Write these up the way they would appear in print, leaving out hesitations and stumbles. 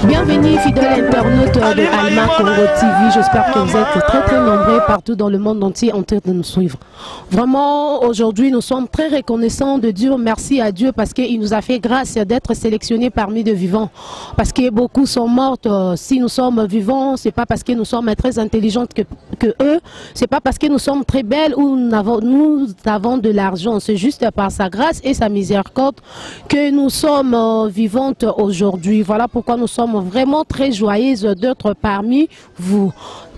Bienvenue fidèles internautes de Alma Congo TV. J'espère que vous êtes très très nombreux partout dans le monde entier en train de nous suivre. Vraiment, aujourd'hui, nous sommes très reconnaissants de Dieu. Merci à Dieu parce qu'il nous a fait grâce d'être sélectionnés parmi de vivants. Parce que beaucoup sont morts. Si nous sommes vivants, c'est pas parce que nous sommes très intelligentes que eux. C'est pas parce que nous sommes très belles ou nous avons de l'argent. C'est juste par sa grâce et sa miséricorde que nous sommes vivantes aujourd'hui. Voilà pourquoi nous sommes vraiment très joyeuses d'être parmi vous.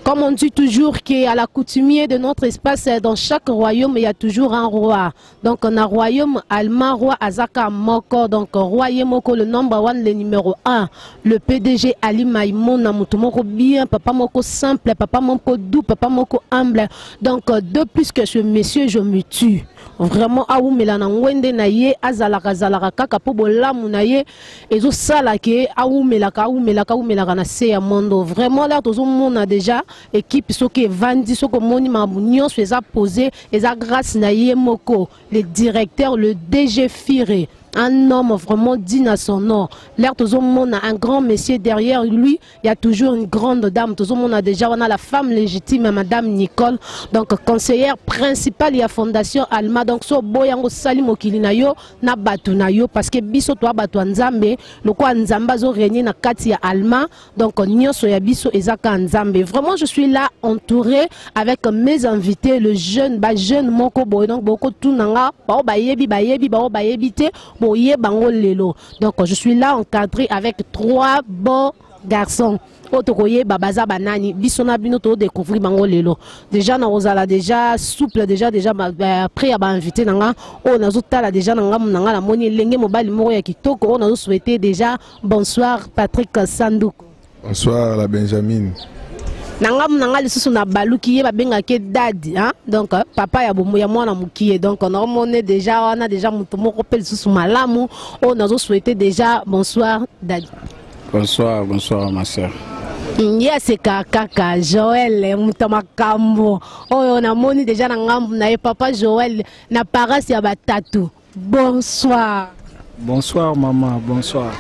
Comme on dit toujours qu'à la coutumier de notre espace, dans chaque royaume, il y a toujours un roi. Donc, on a royaume Alma, roi aza kaka moko, donc roi moko, le number one, le numéro 1. Le PDG Ali Maïmona, moto moko bien, papa moko simple, papa moko doux, papa moko humble. Donc, de plus que ce monsieur, je me tue. Vraiment, awumela na ngwende na ye, azalaka azalaka kaka po bolamu na ye, ezosala ke awumelaka awumelaka awumelaka na se ya mondo. Vraiment là, tozomona déjà équipe soki evandi, soki omoni makambo nyonso eza posé, eza grâce na ye moko, le directeur, le DG Firé, un homme vraiment digne à son nom. L'air tozomona un grand monsieur, derrière lui il y a toujours une grande dame. Tozomona déjà on a la femme légitime, madame Nicole, donc conseillère principale ya fondation Alma. Donc so boyango sali mokili na yo na bato na yo, parce que biso toa bato ya Nzambe, lokola Nzambe azo régner na kati ya Alma, donc nyonso ya biso ezaka Nzambe. Vraiment, je suis là entouré avec mes invités, le jeune ba jeune moko boye. Donc boko tunanga bao bayebi bayebi bao bayebi te boye bango lelo. Donc je suis là encadré avec trois bons garçons oyo tokoyeba baza banani, biso na bino todécouvrir bango lelo. Déjà na kozala déjà souple, déjà après ya bainvité na nga oyo nazotala déjà na ngambu na nga, namoni elenge mobali moko ya kitoko oyo nazosouhaite déjà bonsoir, Patrick Sanduku. Bonsoir la Benjamin. Na ngambu na nga lisusu na baluki ye babengaki dadi, hein? Donc papa ya bomo ya mwana mokie. Donc naomone déjà wana déjà moto moko mpe lisusu malamu oyo nazosouhaite déjà bonsoir, dadi. Bonsoir, bonsoir ma sœur. Ye aseka kaka Joel, moto makambo oyo namoni déjà na ngambu na ye, papa Joel na parasi ya batatu, bonsoir. Bonsoir maman, bonsoir.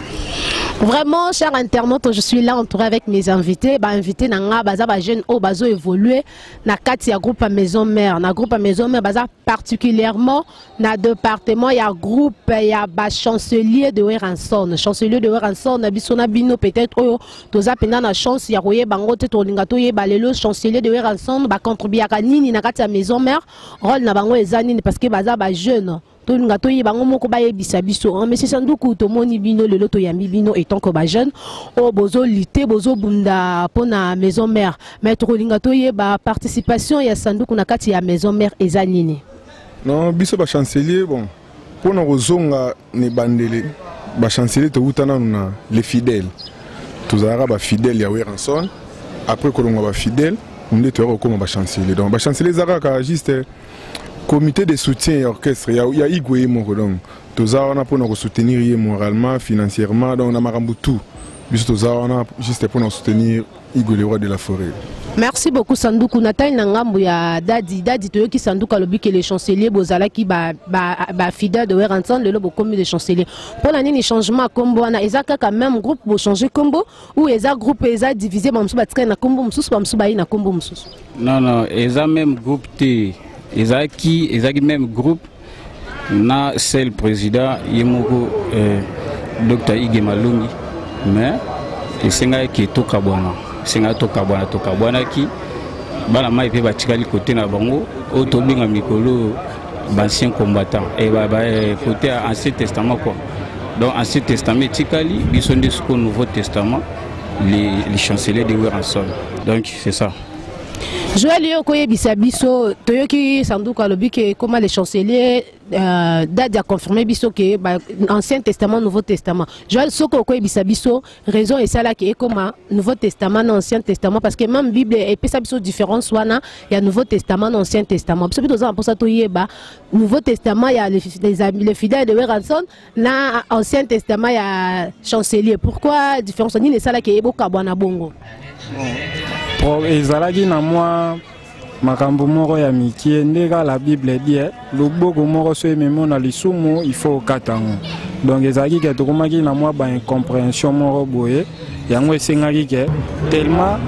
Vraiment, cher internaute, je suis là entouré avec mes invités. Ba invité na nga baza ba jeune oyo bazo évoluer na kati ya groupe Maison Mère. Na groupe Maison Mère baza particulièrement na département ya groupe ya ba chancelier de Werrason. Chancelier de Werrason na biso na bino peut-être oyo toza pena na chance ya koyeba ngo te, tolinga toyeba lelo chancelier de Werrason ba contribuer nini na kati ya Maison Mère, rôle na bango eza nini, parce que baza ba jeune, tolinga toyeba bango moko bayebisa biso. Monsieur Sanduku, tomoni bino lelo, toyambi bino étant que bajeune oyo bozolite, bozobunda mpona Maison Mère, mais tokolinga toyeba participation ya Sanduku na kati ya Maison Mère eza nini? Non, biso bachancelier, bon, mpona kozonga na ebandeli, bachancelier touta nanu na les fidèles, tozalaka bafidèle ya Werrason. Après kolongwa bafidèle nde toyaka kokóma bachancelier. Donc bachancelier eza kaka juste comité de soutien ya orchestre ya Igwe ye moko. Donc toza wana mpona kosoutenir ye moralement, financièrement, donc na makambo tout biso toza wana juste mpona kosoutenir Igwe, le roi de la forêt. Merci beaucoup Sanduku. Natali na ngambo ya dadi. Dadi, toyoki Sanduku alobi ke les chanceliers bozalaki bafidèle de Werrason, lelo bokomi les chanceliers. Mpona nini changement ya nkombo wana? Eza kaka même groupe, bochange nkombo, ou eza groupe eza divisé, bamosusu batikali na nkombo mosusu, bamosusu bayi na nkombo mosusu? Non, eza même groupe te. Ezalaki même groupe na seul président ye moko, Dr Ige Malongi, mais esengaki tokabwana, esengaki tokabwana. Tokabwanaki, bana mai mpe batikali kote na bango oyo tobenga mikolo baancien combattant e côté ya Ancien Testament quoi. Donc Ancien Testament etikali, biso nde sikoyo Nouveau Testament, les chanceliers de Werrason. Donc c'est ça. Joel, yo koyebisa biso, toyoki Sanduku alobi ke ekoma les chanceliers, dadi aconfirme biso ke ba, Ancien Testament, Nouveau Testament. Joel, soki okoyebisa biso raison esalaki ekoma Nouveau Testament na Ancien Testament, parce que même Bible epesa biso différence wana ya Nouveau Testament na Ancien Testament. Biso mpe toza na mposa toyeba Nouveau Testament ya les fidèles de Werrason na Ancien Testament ya chancelier, pourquoi différence nini esalaki ebokabwana bongo? Ezalaki na mwa makambo moko ya mikie nde kaka la Bible dit, loboko moko so ememi na lisumu, il faut okata yango. Donc ezalaki ke tokomaki na mwa baincompréhension moko boye. Yango esengaki ke tellement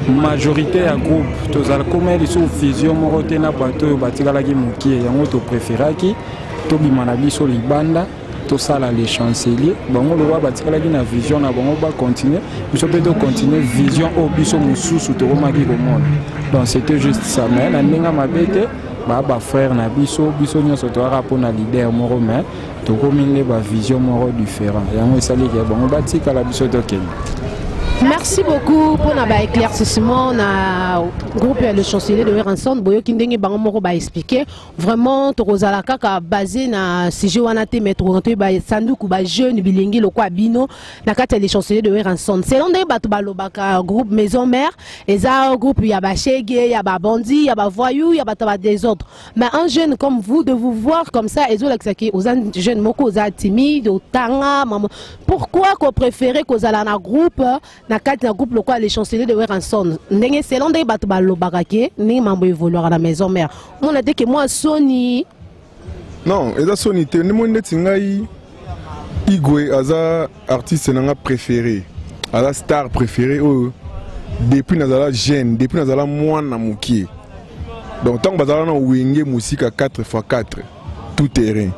majorité ya groupe tozala koma lisusu fusion moko te na bato oyo batikalaki mokie, yango topréféraki tobima na biso libanda, tosala les chanceliers. Bango lokola batikalaki na vision na bango, bacontinue, biso mpe tocontinue vision oyo biso mosusu tokomaki komona. Donc c'était juste ça, mais na ndenge mabe te, baa bafrère na biso. Biso nyonso toyaka mpona leader moko, mais tokomi nde bavision moko différent. Yango esaliki bango batikala, biso tokende. Merci beaucoup pour na éclaircissement na groupe ya le chancelier de Werrason. Boyoki ndenge bango moko ba expliquer. Vraiment, tokozala kaka basé na sujet wana te, mais tokoka ba sanduku ba jeune bilingi lokwa bino na kati ya le chancelier de Werrason. Selon ndenge bato balobaka, groupe Maison Mère eza groupe ya ba shege, ya ba bandit, ya ba voyou, ya bato ba désordre. Mais un jeune comme vous, de vous voir comme ça, ezolakisaki oza jeune moko oza timide, otanga mama. Pourquoi ko préférer kozala na groupe, na kati na groupe lokola les chanceliers de Werrason, ndenge selon ndenge bato balobaka ke ndenge mambo évoluaka na Maison Mère, omona te ke mwa soni? Non, eza soni te. Ndemo neti ngai, Igwe aza artiste na nga préféré, aza star préféré oyo depuis nazala jeune, depuis nazala mwana mokie. Donc ntango bazala na Wenge Mosika 4 x 4 tout terrain,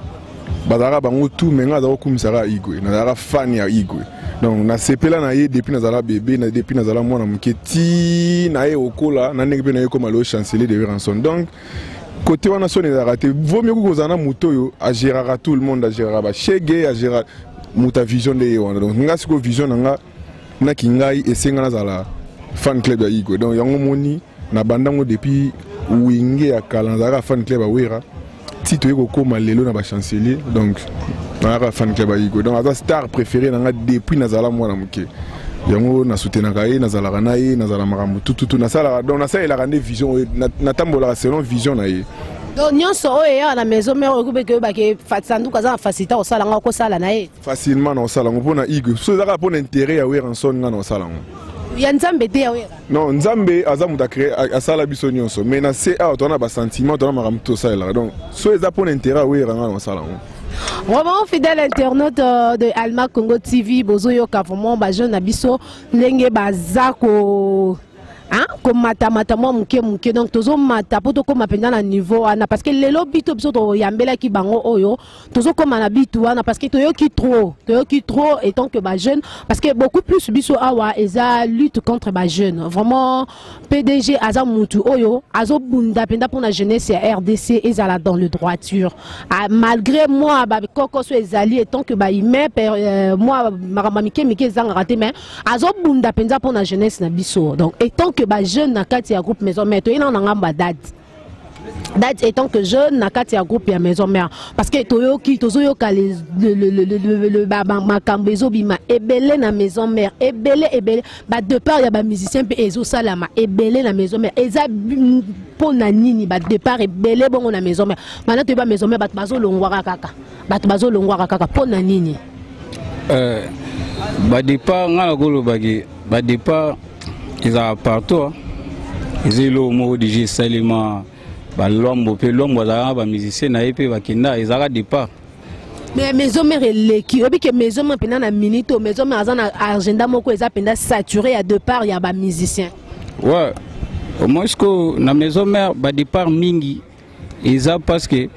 bazalaka bango tout, mais ngai azala kokumisaka Igwe, nazalaka fan ya Igwe. Donc nasepela na ye depuis nazala bébé, depuis nazala mwana moke ti na ye okola na ndenge mpe na ye koma lelo chancelier de Werrason. Donc côté wana soni ezalaka te. Vaut mieux kozala na moto oyo agéraka tout le monde, agéraka bashege, agéra moto ya vision nde ye wana. Donc nga sikoyo, vision na nga naki ngai esenga nazala fan club ya Igwe. Donc yango moni na bandango depuis Wenge ya kala, nazalaka fan club ya Wera ti toye kokóma lelo na bachancelier. Donc nazalaka fan club ya Igwe. Donc aza star préféré na nga depuis nazala mwana moke. Yango nasoutenaka ye, nazalaka na ye, nazala makambo tututu nasalaka. Donc nasalelaka nde vision oyo, natambolaka selon vision na ye. Donc nyonso oyo eyaka na Maison Mère, oyo kubeke oyebake Sanduku aza na facilité kosala ngo, okosala na ye? Facilement na kosala yango mpona Igwe. So ezaka mpona intérêt ya Werrason, nga na kosala yango. Ya Nzambe te, ya Wera? Non, Nzambe aza moto acrée, asala biso nyonso, mais na se awa toza na basentiment, toza na makambo tosalelaka. Donc so eza mpona intérêt ya Wera, nga na kosala yango. Vraiment, fidèle internaute de Alma Congo TV, bozoyoka vraiment bajeune na biso ndenge baza ko, hein, komatamata mwa moke moke. Donc tozomata mpo tokóma mpenza na niveau wana, parce que lelo bito biso toyambelaki bango oyo, tozokóma na bitu wana, parce que toyoki trop, toyoki trop étant que bajeune, parce que beaucoup plus biso awa eza lutte contre bajeune. Vraiment, PDG aza mutu oyo azobunda mpenza mpona jeunesse ya RDC ezala dans le droiture. Ah, malgré moi bakokoso ezali étant que bahumain, moi makambo ya mike mike ezangaka te, mais azobunda mpenza mpona jeunesse na biso. Donc étant que bajeune na kati ya groupe Maison Mère, toyei nano na ngambo ya date date étant que jeune na kati ya groupe ya Maison Mère, parce que toyoki, tozoyoka le makambo ezobima ebele na Maison Mère, ebele ebele, badépart ya bamusicien mpe ezosalama ebele na Maison Mère. Eza mpo na nini badépart ebele bongo na Maison Mère? Mana toyeba Maison Mère, bato bazolongwaka kaka, bato bazolongwaka kaka, mpo na nini? Badépart, ngai nakolobaki badépart ezalaka partout. Eza eloko moko déjà esalema. Balwambo mpe, Lwambo azalaka bamusicien na ye mpe bakenda, ezalaka départ. Mais Maison Mère eleki, oyebi ke Maison Mère mpenza na minute oyo, Maison Mère aza na agenda moko eza mpenza saturé ya départ ya bamusicien. Ouais, omoi sikoyo na Maison Mère badépart mingi eza parce que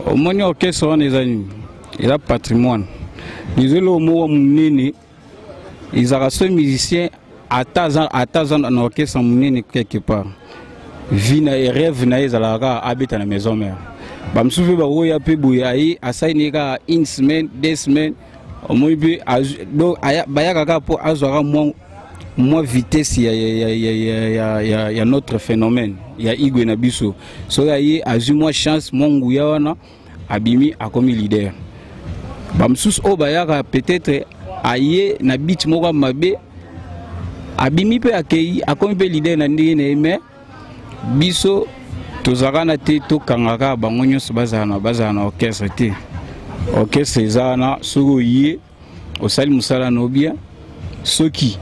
omoni orchestre wana eza nini? Eza patrimoine, eza eloko moko monene. Ezalaka so musicien ata aza na orchestre monene, quelque part vie na ye, rêve na ye ezalaka kaka abeta na Maison Mère. Bamosusu mpe bakoya mpe boye, aye asali ne kaka une semaine, 2 semaines, omoni mpe donc bayaka kaka mpo azwaka mwa vitesse ya notre phénomène ya Igwe na biso. Soki aye azwi mwa chance, mwa nguya wana, abimi, akomi leader. Bamosusu oyo bayaka, peut-être aye na bit moko ya mabe, abimi mpe akei, akomi mpe leader na ndenge na ye. Mais biso tozalaka na te, tokangaka bango nyonso bazala na orchestre te. Orchestre eza wana, soki oye, osali mosala na bien, soki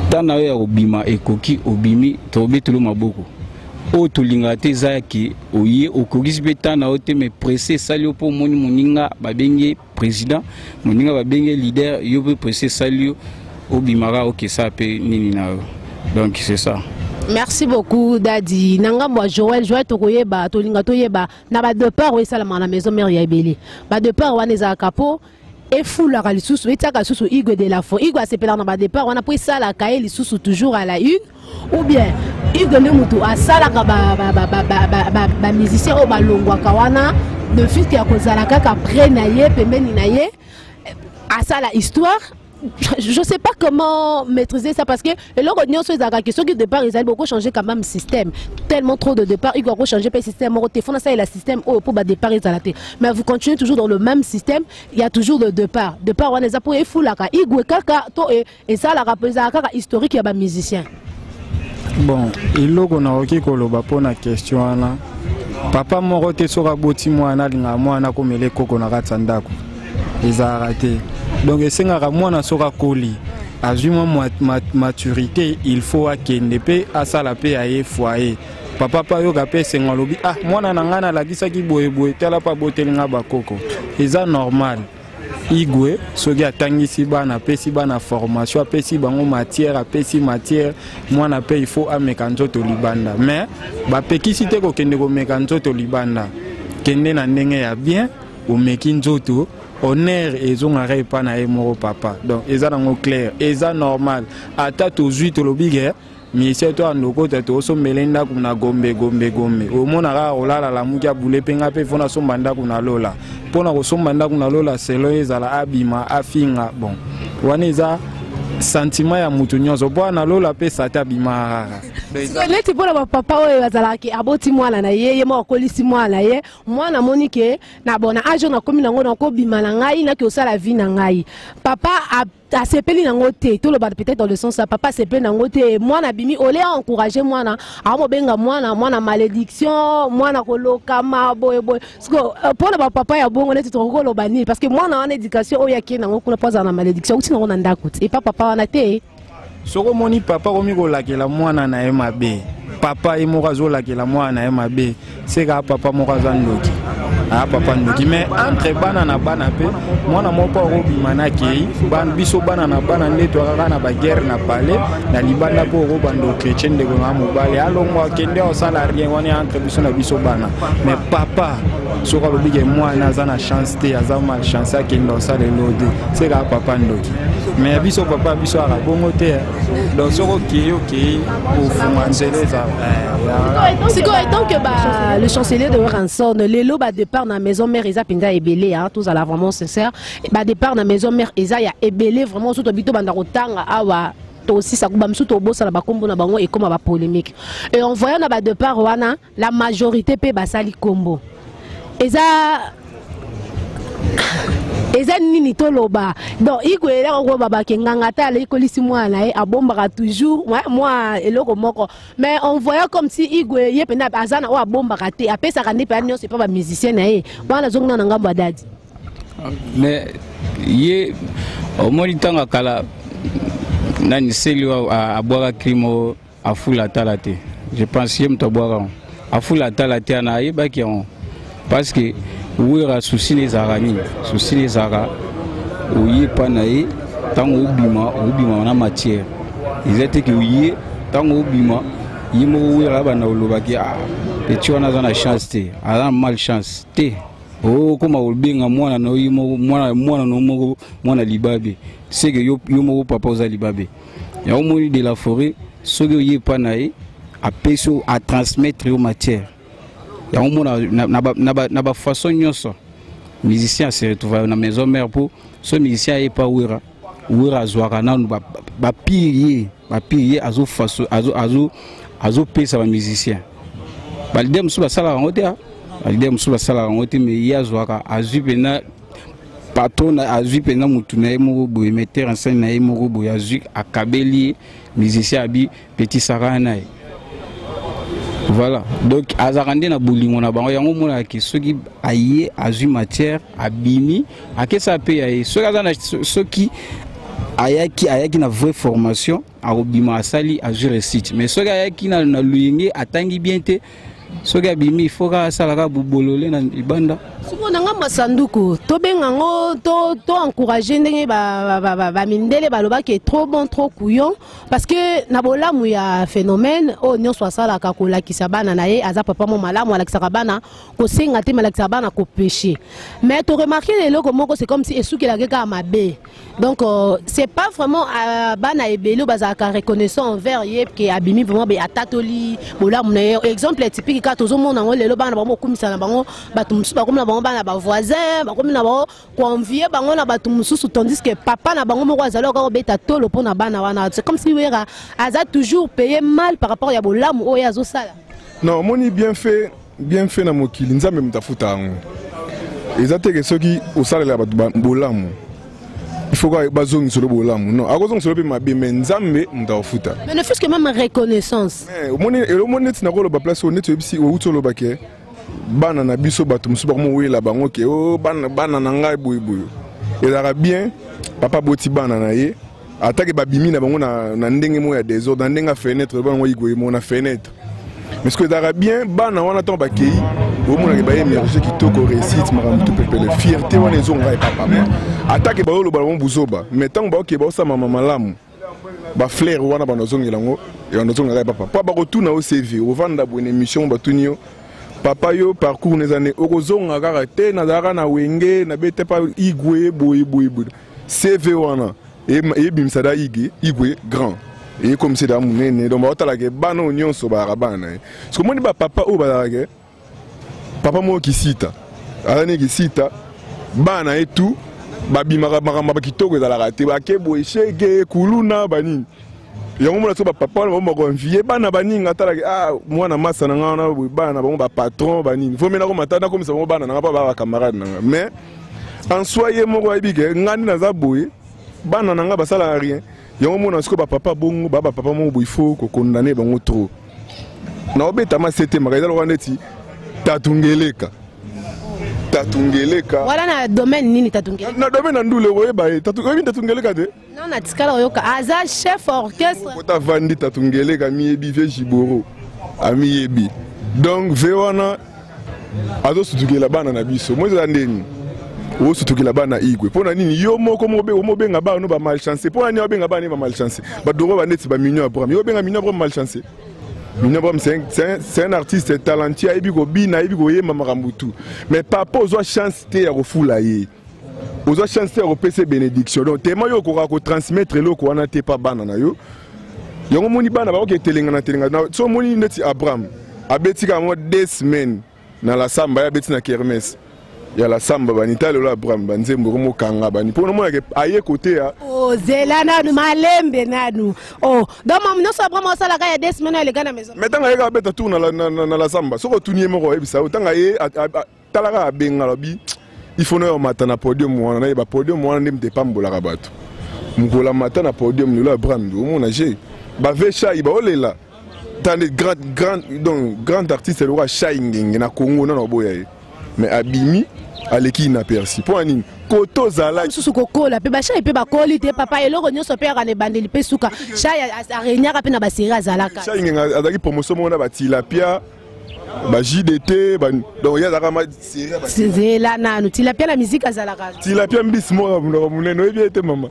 ntan na yo ya kobima ekoki, obimi, tobetelo maboko. Oyo tolingaka te eza yake oye, okokisi mpe ntan na yo te, mais presse esali yo mpo omoni moninga babengi président, moninga babengi leader, yo mpe presse esali yo. Obimaka okesa mpe nini na yo. Donc c'est ça. Merci beaucoup Daddy. Na ngambo ya Joël, Joël tokoyeba, tolinga toyeba na ba départ oyo esalamaka na maison mère ya ebele. Ba départ wana ezalaka po efulaka lisusu, etiaka lisusu Igwe de la Forêt. Igwe asepelaka na ba départ wana po esalaka ye lisusu toujours à la une, ou bien Igwe nde mutu asalaka ba musicien oyo balongwaka wana de fils ya kozala kaka près na ye, pembeni na ye, asala histoire. Je sais pas comment maîtriser ça parce que eloko nyonso ezalaka ke soki départ ezali boko changer quand même système, tellement trop de départ, il faut changer pe système moko te, fona salela système oyo po ba départ ezala te, mais vous continuez toujours dans le même système, il y a toujours le départ. Départ wana eza po efulaka Igwe kaka to esalaka po ezalaka kaka historique ya ba musicien. Bon, eloko nakoki koloba mpona question wana, papa moko te soki aboti mwana alingaka mwana akomela ekoko na kati ya ndako, ezalaka te. Donc esengaka mwana soki akoli, azwi mwa maturité, il faut akende mpe asala mpe ya ye foyer. Papa mpe ayoka mpe esengo, alobi: "Ah, mwana na ngai nalakisaki boyeboye, tala mpe aboteli ngai bakoko." Eza normal. Igwe soki atangisi bana, apesi bana formation, apesi bango matière, apesi matière, mwana mpe il faut ameka nzoto libanda. Mais bapekisi te kokende komeka nzoto libanda. Kende na ndenge ya bien, omeki nzoto, honneur ezongaka epa na ye moko papa. Donc eza nango clair, eza normal. Ata tozwi, tolobi ke musicien to andokota, tosombele ndako na Gombe, Gombe, Gombe, omona kaka kolala lamuki abule mpe nga mpe fo nasomba ndako na lola. Mpona kosomba ndako na lola, selo ezala abima afinga. Bon, wana eza sentiment ya mutu nyonso, mpo na lola mpe sate abimaka kaka. Neti mpona bapapa oyo bazalaki, aboti mwana na ye, ye moko akolisi mwana na ye, mwana amoni ke na bona age oyo nakomi nango, nakobima na ngai, naki osala vie na ngai, papa asepeli nango te. Toloba peut-être dans le sens ya papa asepeli nango te, mwana abimi, ole encourage mwana, amobenga mwana mwana malédiction, mwana kolokama boyeboye. Siko mpona bapapa ya bongo, neti tokoki koloba nini? Parce que mwana wana, éducation oyo akei nango kuna mpo azala na malédiction, auti nango na ndako te, epa papa wana te. Soki omoni papa akomi kolakela mwana na ye mabe, papa ye moko azolakela mwana na ye mabe, seka papa moko aza ndoki, aya papa ndoki. Mais entre bana na bana mpe, mwana moko mpo akobima na kei, biso bana na bana nde toyakaka na baguerre na palais na libanda, mpo okobanda ochrétien, ndeko na mobali alongwa, akende osala rien. Wana entre biso na biso bana. Mais papa soki alobi ke mwana aza na chance te, aza malchance, akende osala elo te, seka papa ndoki. Mais biso papa biso aka bongo te. Donc soki okei, okei kofunga nzela eza. Sikoyo, étant que ba, le chancelier de Werrason, lelo badépart na maison mère eza mpenza ebele, tozala vraiment sincère, badépart na maison mère eza ya ebele vraiment. So tobi tobanda kotanga awa, tosisa bamosusu, tobosana bakombo na bango, ekóma bapolémique. Et en voyant na badépart wana, la majorité mpe basali kombo, eza nini toloba? Donc ikwelaka koloba bake nganga ata alekolisi mwana na ye, abombaka toujours mwa eloko moko. Mais on voyait comme si Igwe ye mpenza aza na oyo abombaka te, apesaka nde mpenza nyonso epa bamusicien na ye wana. Azongi na ngambo ya Dadi. Mais ye omoni, ntango akala nani seli abwaka crime, afula atala te. Je pense ye moto abwaka yango, afula atala te, ana ayebaki yango, parce que Wera susi na ezalaka nini? Susi na ezalaka oye epa na ye, ntango obima, obima na matière. Eza te ke oye, ntango obima, ye moko Wera abanda kolobaki: "Ah, petit wana aza na chance te, aza na malchance te." Okóma kobenga mwana na yo moko, mwana na yo moko mwana libabe, seke yo, yo moko papa oza libabe. Yango moni de la Forêt, soki oye epa na ye, apesi yo, atransmettre yo matière. Yango mona na bafaçon nyonso musicien ase retrouve na maison mère, mpo so musicien aye pa Wera, Wera azwaka nanu bapire ye, bapire ye azopesa bamusicien. Baleader mosusu basalaka yango te, baleader mosusu basalaka yango te, mais ye azwaka, azwi mpena patron, azwi mpenza motu na ye moko boye, metteur en scène na ye moko boye, azwi, akabeli ye musicien, abi petit saka na ye. Voilà, donc azalaka nde na bolingo na bango. Yango omonaka soki aye, azwi matière, abimi, akesa mpe ya ye. Soki aza na, soki ayaki na vraie formation, akobima, asali, azwi réussite. Mais soki ayaki na luyenge, atangi bien te. Soki abimi, il faut kaka asalaka bubolole na libanda. Sikoyo na ngambo ya sanduku, tobenga yango to encourage ndenge bamindele balobaki trop bon trop couillon, parce que na bolamu ya phénomène oyo nyonso asalaka kolakisa bana na ye, aza papa mo malamu, alakisaka bana kosenga te, malakisaka bana kopêcher. Mais toremarquer na eloko moko, c'est comme si esukelaki kaka mabe. Donc c'est pas vraiment bana ebele oyo bazalaka reconnaissant envers ye ke abimi vraiment be atatoli bolamu na ye. Exemple typique kaka tozomona yango lelo, bana bango bokumisa na bango bato mosusu, bakomi na bango bana bavoisin, bakomi na bango koenvier bango na bato mosusu, tandis que papa na bango moko azali kaka kobeta tolo mpo na bana wana. C'est comme si Wera aza toujours payé mal par rapport ya bolamu oyo azosala. Non, omoni, bien fait, bien fait na mokili, Nzambe moto afuta yango. Eza te ke soki osalela bato bolamu, il faut kaka bazongisolo bolamu. Non, akozongisolo mpe mabe, mais Nzambe moto akofuta. Mais ne fût-ce que même reconnaissance. Omoni, omoni neti nakoloba place oyo, neti oyebisi, outi oloba ke bana na biso, bato mosusu bakomowela bango ke o bana, bana na ngai boyeboye. Ezalaka bien, papa boti bana na ye, atake babimi na bango na ndenge moko ya désordre, na ndenge ya fenêtre, bango Igwe mo na fenêtre. Mais ce que ezalaka bien, bana wana ntango bakei, omonaka baémerge kitoko, réussite, makambo tu pepele, fierté wana ezonga epa papa. Atake bayoloba bango buzoba, mais ntango baokei, baosamama malamu, bafleur wana banozongela yango, banozongaka epa papa. Mpo bakotuna yo CV, ovanda boye na émission, batuni yo: "Papa, yo parcours neza nde?" Okozonga kaka te: "Nazalaka na Wenge, nabete pa Igwe boye boye boye." CV wana eyebimisa da Igwe, Igwe grand, eyekomisa da monene. Donc baotalaka bana oyo nyonso bazalaka bana na ye. Soki omoni bapapa oyo bazalaka, papa moko kisita, aza nini kisita, bana na ye tu babimaka makambo bakitoko, ezalaka te bake boye shege kuluna banini. Yango mona so bapapa wana bango bakoenvier bana baninga, atalaki: "Ah, mwana masa na nga wana boye, bana na bango bapatron banini, faut me nakomata, nakomisa bango bana na nga mpo baa bacamarade na nga." Mais en soi, ye moko ayebi ke nga nde naza boye, bana na nga basalaka rien. Yango mona sikoyo bapapa bongo baa bapapa moko boye, faut kokondane bango trop. Naobetama se te, maka eza lokola neti Tatungeleka, Tatungeleka. Wana na domaine nini, Tatungeleka? Na domaine na ndule, okoyeba ye. Oyebi Tatungeleka te? Non, natikala oyoka. Aza chef orchestre? Kota vandi, Tatungeleka amiyebi, ve Jiboro amiyebi. Donc ve wana azosutukela bana na biso. Mo ezala ndeni osutukela bana Igwe? Mpo na nini yo moko mobenga bana no bamalchance? Mpo na nini obenga bana ye bamalchance? Badoro baneti bamignon Abraham, yo obenga Mignon Abraham malchance? Mignon Abraham, c'est un artiste talentueux, ayebi kobina, ayebi koyemba, makambo tu. Mais papa, ozwa chance te ya kofula ye, ozwa chance te ya kopesa bénédiction. Donc tema yo okokaka kotransmettre eloko wana te pa bana na yo. Yango omoni bana bakoki etelenga na telenga. So omoni neti Abraham abeti kaka mwa 2 semaines na la samba, ye abeti na kermesse ya la samba, bani ta lelo Abraham banzembo ekomokanga bani, mpo nomonake aye kote ya Ozela nanu, malembe nanu. Oh, donc mamu nyonso Abraham asalaka ya 2 semaines aleka na maison. Mais ntango ayeka abeta tour na la samba, soki otuni ye moko, ayebisa yo. Ntango aye talaka, abenga, alobi: "Il faut nayo mata na podium wana, nayeba podium wana nde moto epambolaka bato." Mokolo amata na podium, lelo Abraham omona je bave shai baolela tande grand, grand, donc grand artiste lokola Shai Ngenge na Congo nano aboya ye, mais abimi, aleki inaperçu. Mpo na nini? Kote ozalaki. Mosusu kokola mpe bashai mpe bakoli te, papa. Eloko nyonso mpe yaka na ebandeli mpe suka. Shai aregnaka mpe na basérie azalaka. Shai Ngenge azalaki promotion moko na batilapia, ba JDT, donc ye azalaka ma série ya Zela nanu, tilapia na musique azalaka? Tilapia mbisi moko ya monoko monene, oyebi ye te, mama?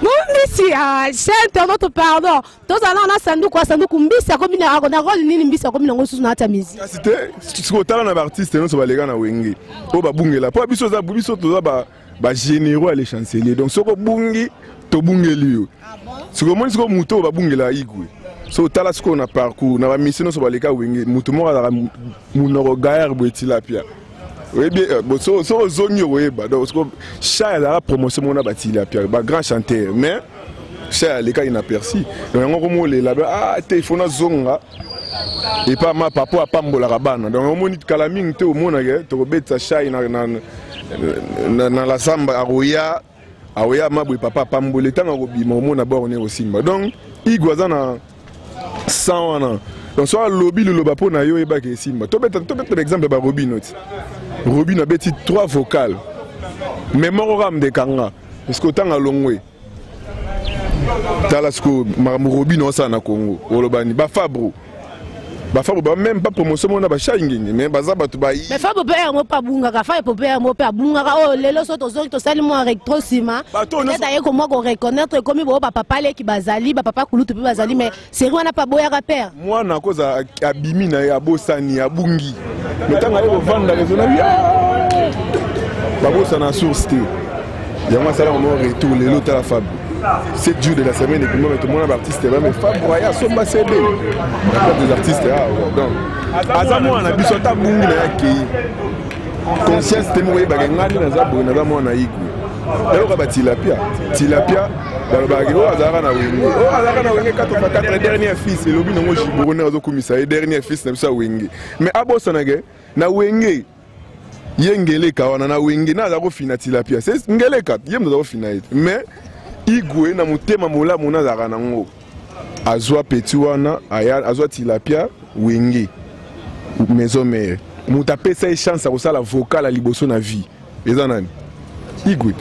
Mombisi, cher internaute, pardon, tozala na sanduku ya sanduku. Mbisi akomi na rôle nini? Mbisi akomi nango susu na kati ya musique? Kasi te, sikoyo otala na baartiste nyonso baleka na Wenge oyo babungela, mpo biso biso toza bagénéraux ya les chanceliers. Donc soki obungi, tobungeli yo. Sikoyo omoni, sikoyo moto oyo babungela Igwe, so otala sikoyo na parcours na bamission nyonso baleka Wenge, moto moko azalaka monoko gaillard boye, tilapia, oyebi. So ozongi, okoyeba. Donc sikoyo Shai azalaka promotion moko na batilapia, bagrand chanteur, mais Shai aleka inaperçu. Donc yango komolela: "Ah te, il faut nazonga epa ma papa apambolaka bana." Donc omoni, kala mingi te, omonake tokobetisa Shai na la samba, akoya, akoya mabwe, papa apamboli. Ntango akobima, omona bor ne kosimba. Donc Igwe aza na 100 wana. Donc so alobi liloba mpo na yo, oyebaka esimba. Tobeta, tobeta exemple ya barobino ti Robino abeti 3 vocal, mais moko kaka ndekanga, parce que otanga longwe. Tala sikoyo makambo Robino osala na Congo, olobani bafabro. Bafabo ba même pas promotion mona ba shai ngenge, mais baza bato ba Mais Fabo mpe yango mpe abungaka, Fabo mpe yango mpe abungaka. Oyo lelo so tozongi, tosali mwa retro nsima, peut-être aye komwa koreconnaître, ekomi boyo bapapa leki bazali, bapapa kulutu mpe bazali, mais série wana mpe aboyaka père. Mwana akozala abimi na ye, abosani, abungi, mais ntango aye kovanda rezo na babosana source te. Yango asalaka mwa retour lelo. Tala Fab, 7 jours de la semaine ekoma, me tomona baartiste ba, mais Fab aya asomba CD la place des artistes. Ah, donc aza mwana na biso, ata abungi na ye, akei conscience te moko oyebaka ngai nde naza boye, naza mwana Igwe. Eloko batilapia tilapia balobaka oyo azalaka na Wenge, oyo azalaka na Wenge 4x4, dernier fils, elobi nango Jiboro ndenge azokumisa ye dernier fils na biso ya Wenge, mais abosanake na Wenge ye ngeleka wana na Wenge na aza kofina tilapia, c'est ngeleka ye moto aza kofina ye te. Mais Igwe na motema molamu na azalaka nango, azwa petit wana, azwa tilapia Wenge Maison Mère. Moto apesa ye chance ya kosala vocal ya liboso na vie eza nani? Igwe.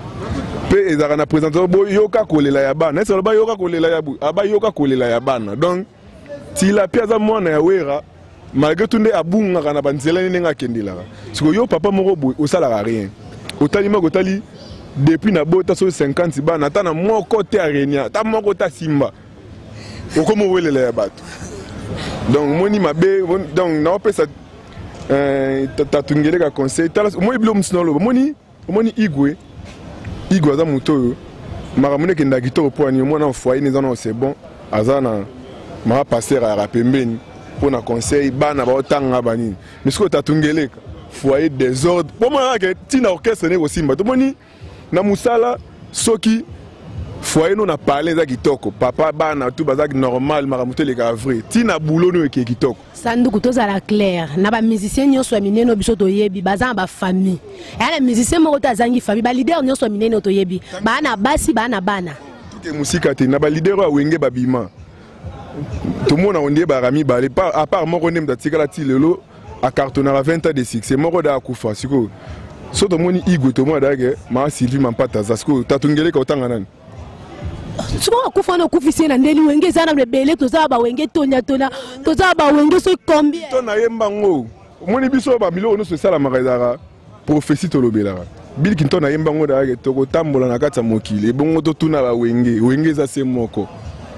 Mpe ezalaka na présentation, boyoka kolela ya bana, ese aloba yoka kolela ya abayoka kolela ya bana. Donc tilapia aza mwana ya Wera malgré tout, nde abungaka na banzela nde ndenge akendelaka. Sikoyo yo papa moko boye osalaka rien, otali moko, otali depuis na bota so 50 bana, ata na moko te arenia, ata moko te asimba, okoma owelela ya bato. Donc omoni mabe. Donc naopesa tatungeleka conseil. Tala, omoni bilo mosusu naloba, omoni, omoni Igwe. Igwe aza moto oyo makambo nde ekendaka kitoko. Mpo ani omwana foyer nde eza nao, c'est bon, aza na mama pasteur ayaka pembeni mpo na conseil, bana baotanga banini. Mais sikoyo tatungeleka foyer désordre, mpo mona kaka ntina orchestre nde kosimba. Tomoni na mosala, soki foyer no na palais eza kitoko, papa, bana tu baza normal, makambo to elekaka vrai, ntina boulot no eke kitoko. Sanduku, tozala clair na bamusicien nyonso ya minene oyo biso toyebi, baza na bafamille. Eya na musicien moko te azangi famille. Baleader nyonso ya minene oyo toyebi baa na basi, baa na bana. Tuke mosika te, na baleader oyo awenge babima, tomona ondie baka mibale, à part moko nde moto atikala ti lelo acartonnaka 20 ans de succès, moko da akufa. Sikoyo so tomoni Igwe, tomona dake maa Sylvie Mampata aza. Sikoyo tatungeleka otanga nani? Soki akufa wana, okufisi ye na ndeni. Wenge eza na ebele, toza na bawenge toniatona, toza na bawenge soki combien. To nayemba ngo, omoni biso babiloko nyonso esalamaka ezalaka prophétie. Tolobelaka Bill Clinton, ayemba ngo dayake tokotambola na kati ya mokili, ebongo totuna bawenge. Wenge eza se moko,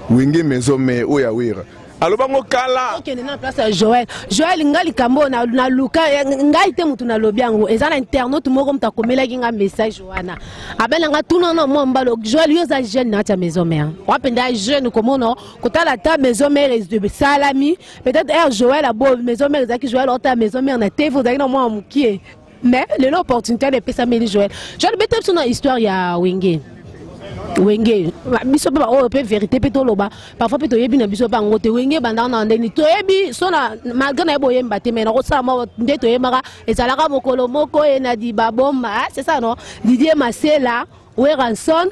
Wenge Maison Mère oyo ya Wera, alobango kala. Okende na place ya Joel. Joel, nga likambo oyo naluka ngai te, motu nalobi yango eza na internaute moko, moto akomelaki nga message wana, abelanga tuna na mwa mbalo. Joel, yo oza jeune na kati ya Maison Mère, wapenda jeune komona kotala ata Maison Mère esalami, peut-être air Joel abo Maison Mère ezalaki, Joel ota Maison Mère na TV, ozalaki na mwa mokie. Mais lelo opportunité wana epesameli Joel. Joel, beta biso na histoire ya Wenge. Wenge biso mpe baoyo mpe vérité mpe toloba, parfois mpe toyebi na biso mpe yango te. Wenge ebandaka na ndeni toyebi so na malgré nayebi oyemba te, mais nakosala mwa nde toyembaka. Ezalaka mokolo moko ye na Dibabomba, c'est ça non? Didier Masela, Werrason,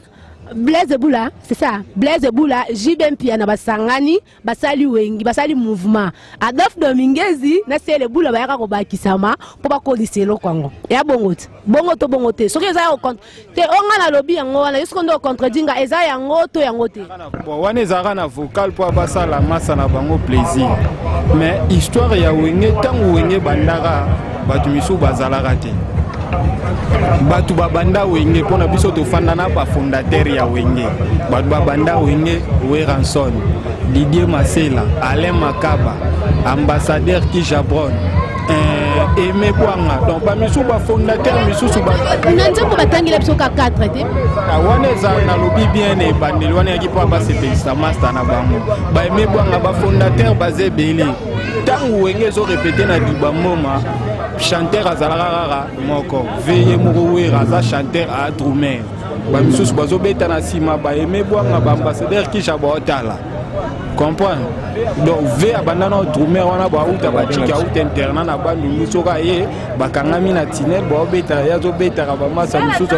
Blaise Bula, c'est ça, Blaise Bula, JB Mpiana, basangani, basali Wengi, basali mouvement. Adolphe Domingezi na Sele Bula bayaka kobakisama mpo bakolisa eloko yango ya bongo te. Bongo to bongo te, soki eza ya te, o nga nalobi yango wana, yo soki nde ocontredit nga, eza yango to yango te. Bon, wana ezalaka na vocal mpo basala masa na bango plaisir. Mais histoire ya Wenge, ntango Wenge bandaka, bato misusu bazalaka te. Bato babanda Wenge, mpona biso tofanda na bafondateur ya Wenge, bato babanda Wenge: Werrason, Didier Masela, Alain Makaba, ambassadeur Kijabron, Aimé Bwanga. Donc bamisusu bafondateur misusu. Na nzembo batangela biso ka 4 te. Wana eza, nalobi bien, na ebandeli wana eyaki mpo basepelisa master na bango baAimé Bwanga. Bafondateur baza ebele. Ntango Wenge ezorépéter na Dibamboma, chanteur azalaka kaka moko, veye moko. Wera aza chanteur, a drummer, bamisusu bazobeta na nsima, baAimé Bwanga, baambassadeur Kisha baotala comprendre. Donc ve abanda na drummer wana, bauta baciki, auta internat na Bandundu. Soki aye, bakangami na tinel, baobetaka, ye azobetaka, bamasa misusu.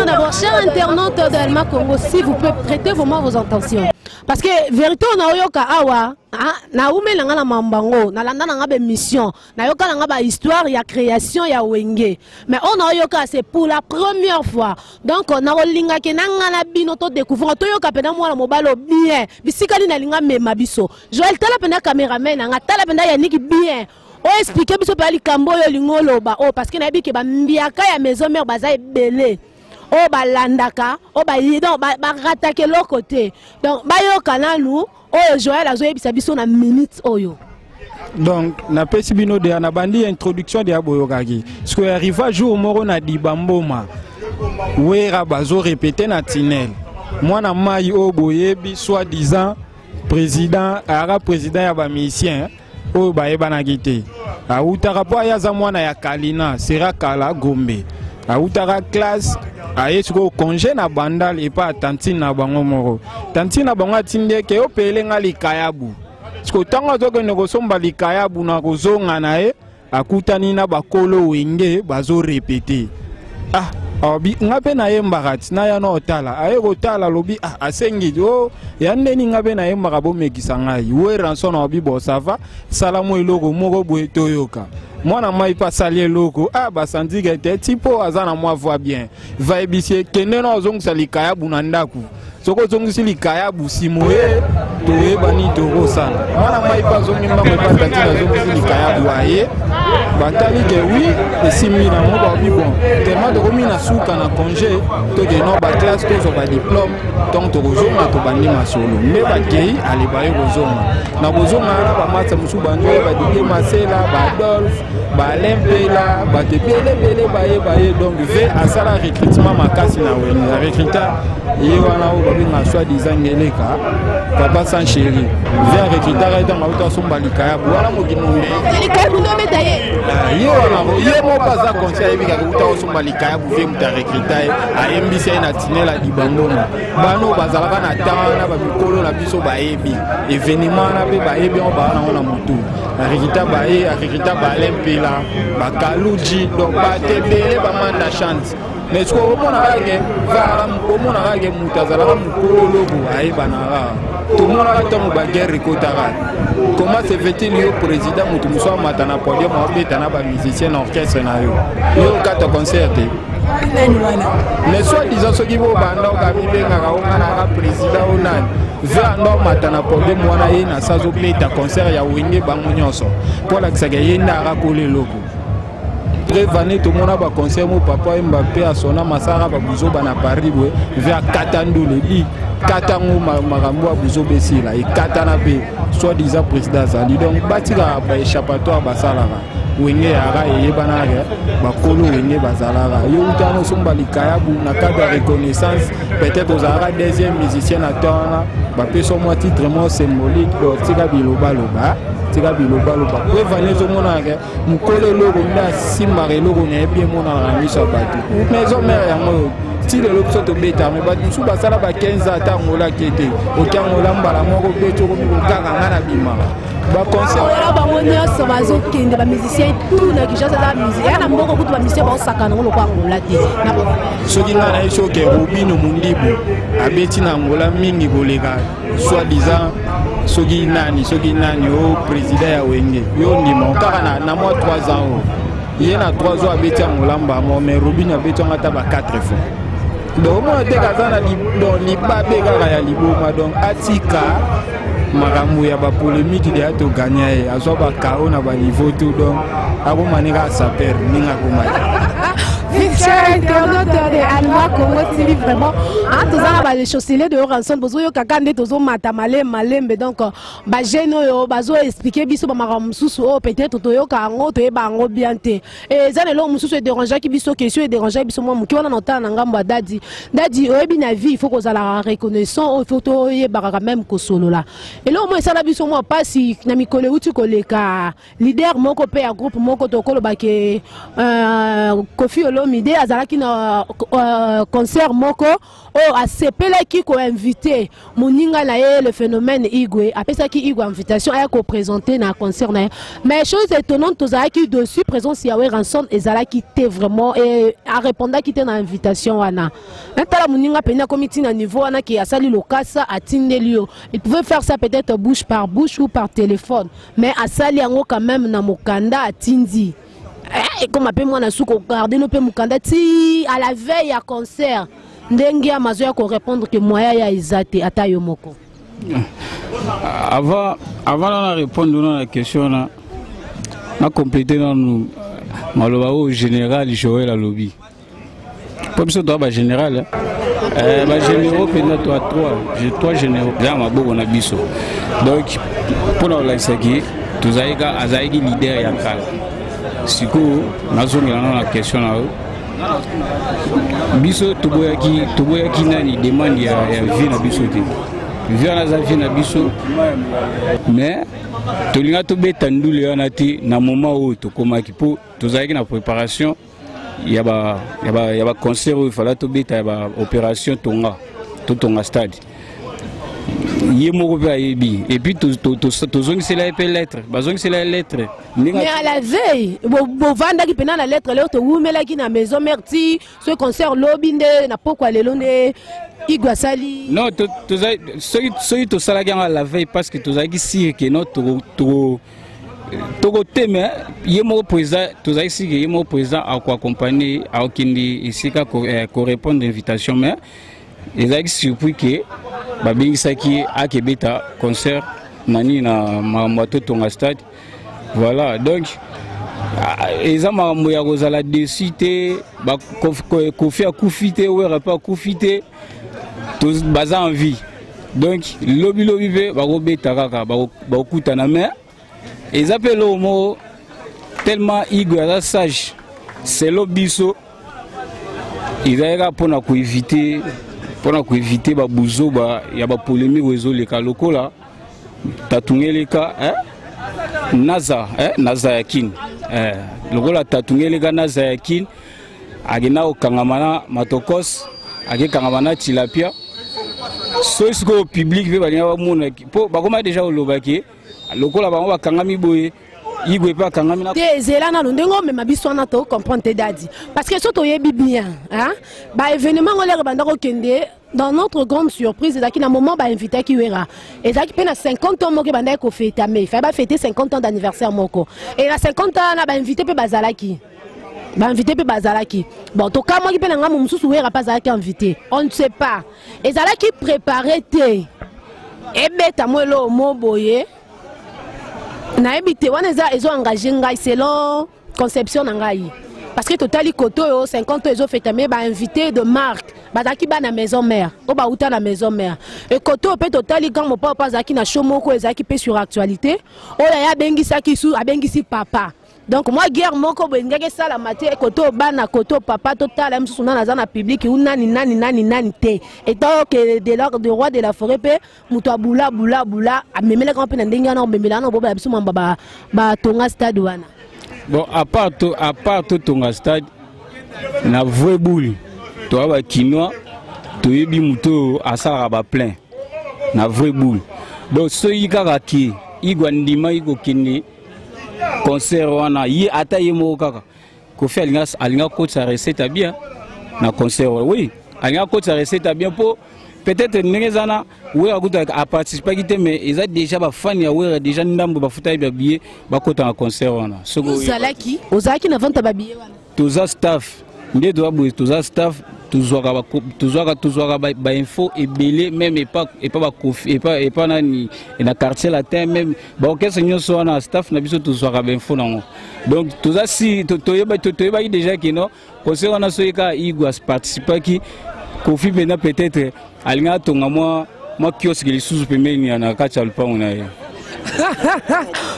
D'abord, chers internautes de Alma Congo, s'il vous plaît, prêtez vraiment vos intentions. Parce que vérité oyo naoyoka awa, ah, naumeli na nga na mambo yango, nalanda na nga baémission, nayoka na nga bahistoire ya création ya Wenge, mais oyo naoyoka, c'est pour la première fois. Donc nakolingaki na nga na bino todécouvrir, toyoka mpenza mwana mobali o bien bisika nini alinga mema biso. Joel, tala mpenza cameraman na nga, tala mpenza Yaniki bien, oexpliquer biso mpenza likambo oyo olingi oloba oyo, parce que nayebi ke bambiaka ya Maison Mère baza ebele oyo balandaka, oyo bayi, donc barataka eloko te. Donc bayoka nanu oyo Joel azoyebisa biso na minute oyo. Donc napesi bino deya, nabandi introduction deya, boyokaki. Sikoyo arriva jour moko na Dibamboma, Wera bazorépéter na tunnel. Mwana mai oyo boyebi, soi disant président, ayaka président ya bamusicien oyo bayebanaki te. Awutaka mpo aye, aza mwana ya Kalina sera kala Gombe, awutaka classe, aye sikoyo congé na Bandal epa ya tantine na bango moko. Tantine na bango atindi eke opele nga likayabu. Sikoyo ntango azokende kosomba likayabu, na kozonga na ye, akutani na bakolo Wenge bazorépéter. Ah, alobi: "Nga mpe nayembaka ti naya na otala." Aye kotala, alobi: "Ah," asengi o ya ndeni: "Nga mpe nayembaka, bomekisa ngai." Werrason alobi: "Bon, ça va, sala mo eloko moko boye toyoka." Mwana mai mpe asali eloko. Ah, basandike te ti mpo aza na mwa voix bien. Vayebisi ye: "Kende na ozongisa likayabu na ndako. Soki ozongisi likayabu, nsima oye, toyeba nini tokosala." Mwana mai mpe azongi mbango epa tantine, azongisi likayabu, aye, batali ke oui, esimbi nango. Babi: "Bon, tellement tokomi na suka na congé, tokende baclasse, tozwa badiplôme, donc tokozonga, tobandi masolo." Nde bakei, ale baye kozonga. Na kozonga wana, bamasa mosusu banzoya, badidie Masela, baadolphe, balempela, bato ebele ebele baye baye. Donc ve asala recrutement makasi na Wenge. Arecruta ye wana oyo babenga soi disant Ngeleka, papa sans chéri. Ve arecrutaka ye ntango auta asomba likayabu wana, mokili Likayabu nde obeta ye? Ye wana, ye moko aza conscient, ayebi kaka uta osomba likayabu. Ve moto arecruta ye, ayembisi ye na tinela Dibamboma. Bano bazalaka na temps wana, bamikolo na biso bayebi événement wana mpe bayebi yango, baa nango na motu. Arecruta baye, arecruta balempela, bakaluji, donc bato ebele, bamanda chante. Mais sikoyo omonaka ke vara, omonaka ke moto azalaka mokolo loko ayebanaka. Tomonaka ntango baguerre ekotaka, comment se fait-il yo président, moto mosusu amata na podium, abeta na bamusicien na orchestre na yo, yo okata concert te? Mais soi disant soki bobanda okamibengaka onga naka président o nani, ve anda omata na podium wana, ye na sa azobeta concert ya Wenge, bango nyonso, mpo alakisaka ye nde akakola eloko. Preuve, tomona baconcert mo papa oyemba mpe asona masaka babuzoba na Paris boye, ve akata ndule di kata yango, makambo ya buzoba esila, ekatana mpe. Soi disant président azali, donc batikaka baéchappatoire basalaka. Wenge yaka eyebanaka, bakolo Wenge bazalaka. Yo utana osomba likayabu na cadre ya reconnaissance, peut-être ozalaka deuxième musicien na temps wana, bapesa mwa titre moko symbolique. Donc tika bilobaloba, tika bilobaloba. Preuve, ezomonaka mokolo eloko nde asimbaka eloko na yebi, emonanaka na miso ya bato. Maison Mère yango ti lelo biso tobeta, me bato mosusu basala ba 15 ans, ata Angola ke te. Oki Angola mbala moko, obeti, okomi kokanga nga na bima baconcert. Wana bango nyonso bazokende, bamusicien tout na Kinshasa eza musicien ya na mboka kutu, bamusicien baosaka nango lokwa Angola te. Soki ngai nayebi soki Robino Mundibu abeti na Angola mingi koleka soi disant soki nani, soki nani o président ya Wenge, yo ndima kaka na mwa 3 ans oyo ye na 3 ans abeti Angola mbamo, mais Robino abeti yango ata ba 4 fois. Donc omona te aza na libabe kaka ya liboma. Donc atika makambo ya bapolémique deya, toganya ye, azwa bakao na baniveau tout, donc akoma ndenge asaper ndenge akoma. Cher internaute de Alma Congo TV, vraiment, hein, toza na bachancelier de Werrason, bozoyoka nde tozomata malembe malembe. Donc bajeune oyo bazoexpliquer biso bamakambo mosusu oyo peut-être toyoka yango, toyeba yango bien te. Eza na eloko mosusu edérangeaki biso, question edérangeaki biso mwa moke wana na otala na ngambo ya Dadi. Dadi, oyebi, na vie il faut kozalaka reconnaissant, oyo il faut toyebaka quand même kosolola. Eloko moko esala biso mwa mpasi na mikolo euti koleka, leader moko mpe ya groupe moko, tokoloba ke Kofi Olomide. Olomide azalaki na concert moko oyo asepelaki koinvite moninga na ye, le phénomène Igwe. Apesaki Igwe invitation aya koprésente na concert na ye. Mais chose étonnante, tozalaki dessus, présence ya Werrason ezalaki te vraiment, e arépondaki te na invitation wana. Natala moninga mpena akomi ntina niveau wana ke asali lokasa, atindeli yo. Il pouvait faire ça peut-être bouche par bouche ou par téléphone, mais asali yango quand même na mokanda, atindi. Ekoma mpe mwana suka ogarde no mpe mokanda ti à la veille ya concert, ndenge ya mazo ya korépondre ke moya ya eza te, ata yo moko. Avant na répondre na question, na compléter nanu maloba oyo général Joël alobi, mpo biso toa bagénéral, bagénéraux mpenza, toa trois généraux eza na maboko na biso. Donc mpona kolakisaki tozalaki, azalaki leader ya kala. Sikoyo nazongela nano na question na yo. Biso toboyaki nani demande ya vie na biso te. Vie wana aza vie na biso, mais tolinga tobeta ndule wana te na moment oyo tokomaki, mpo tozalaki na préparation ya baconcert oyo efala tobeta, ya baopération tonga, totonga stade. Ye moko mpe ayebi. Et puis tozongisela ye mpe lettre, bazongisela ye lettre. Mais à la veille bovandaki mpena na lettre leo, towumelaki na maison mère ti soki concert lobi nde na pokwa lelo nde Igwe asali. Non, soki tosalaki yango à la veille, parce que tozalaki sûr ke non, tokoteme ye moko président. Tozalaki sûr ke ye moko président akoaccompagne, akokende esika korépondre invitation. Mais ezalaki surpris ke babengisaki ye akebeta concert na nini, na makambo ya totonga stade. Voilà, donc eza makambo ya kozala déçu te. Kofi akufi te, Wera mpe akufi te, baza en vie. Donc lobilobi mpe bakobeta kaka, bakokutana. Mais eza mpe eloko moko tellement Igwe aza sage. Selo biso ezalaki kaka mpona koevite babuzoba ya bapolémique oyo ezoleka lokola tatungeleka, eh? Naza, eh? Naza ya Kini, eh? Lokola tatungeleka naza ya Kini, akenda kokangama na matokos, akekangama na tilapia. Soki sikoyo public mpe balinga bamona, mpo bakoma deja kolobaki lokola bango bakangami boye, Igwe mpe akangami na Te, ezela nano ndenge omema biso wana, tocomprendre te dadi, parce que so toyebi bien baévénement ngo lere banda kokende. Dans notre grande surprise, ezalaki na moment bainvitaki Wera, ezalaki mpe na 50 ans moko ebandaki kofeta, mais fallait bafete 50 ans d'anniversaire moko, et na 50 ans wana bainvité mpe bazalaki, bainvité mpe bazalaki. Bon, tokamwaki mpe na ngambo mosusu, Wera mpe azalaki invité. On ne sait pas, ezalaki préparé te, ebeta mo eloo mo boye, nayebi te. Wana eza ezoengage ngai selon conception na ngai, parce que totali kote oyo 50 oyo ezofeta, me bainvité de marque bazalaki bana maison mère oyo bauta na maison mère. E kote oyo mpe totali grand mopao mpe azalaki na show moko ezalaki mpe sur actualité oyo aye abengisaki su, abengisi papa. Donc mwa guerre moko boye elingaki esalama te, kote oyo bana, kote oyo papa. Totala mosusu nani aza na public u nani nani nani nani te, étant que de roi de la forêt mpe moto abula bula bula, amemelaka mpe na ndenge wana, omemela wana, obobela biso mamba batonga stade wana. Bon, à part totonga stade, na vrai boule, toya bakinois, toyebi moto oyo asalaka baplein na vrai boule. Donc soki kaka ke Igwe andimaki kokende concert wana, ye ata ye moko kaka, Kofi alinga kotisa recette ya bien na concert wana. Oui, alinga kotisa recette ya bien, mpo peut-être ndenge eza na Wera kuta aparticipaki te, mais eza déjà bafani ya Wera déjà ndambo bafutaki babillet, bakota na concert wana. Soki ozalaki na vente ya babillet wana? Toza staff nde toza boye, toza staff, tozwaka bainfo ebele, même epa bakofi, epa nani na Quartier Latin, même baorchestre nyonso wana, staff na biso tozwaka bainfo nango. Donc toza si toyebaki déjà ke non, concert wana, soki kaka Igwe aparticipaki, Kofi mpenza peut-être alingi atonga mwa kiosque lisusu pembeni na kati ya lupango na ye.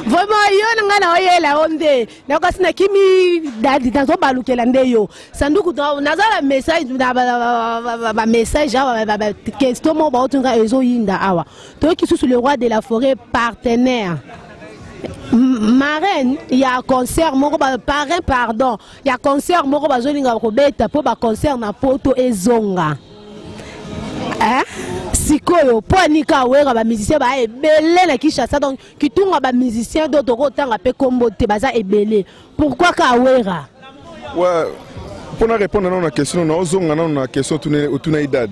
Vraiment, yo na ngai na oyela yo nde nakasi nakimi dadi, nazobalukela nde yo sanduku. Naza na message, bamessage awa, question moko baotunga ezoyinda awa. Toyoki susu le roi de la forêt partenaire. Marraine ya concert moko ba parrain, pardon, ya concert moko bazolinga kobeta mpo ba concert na poto ezonga. Hein? Sikoyo mpo anika Wera, ba musicien ba ebele na Kinshasa, donc kitunga ba musicien do tokotanga mpe kombo te, baza ebele. Pourquoi ka Wera? Ouais, mpona répondre nano na question, naozonga nano na question otuna idad.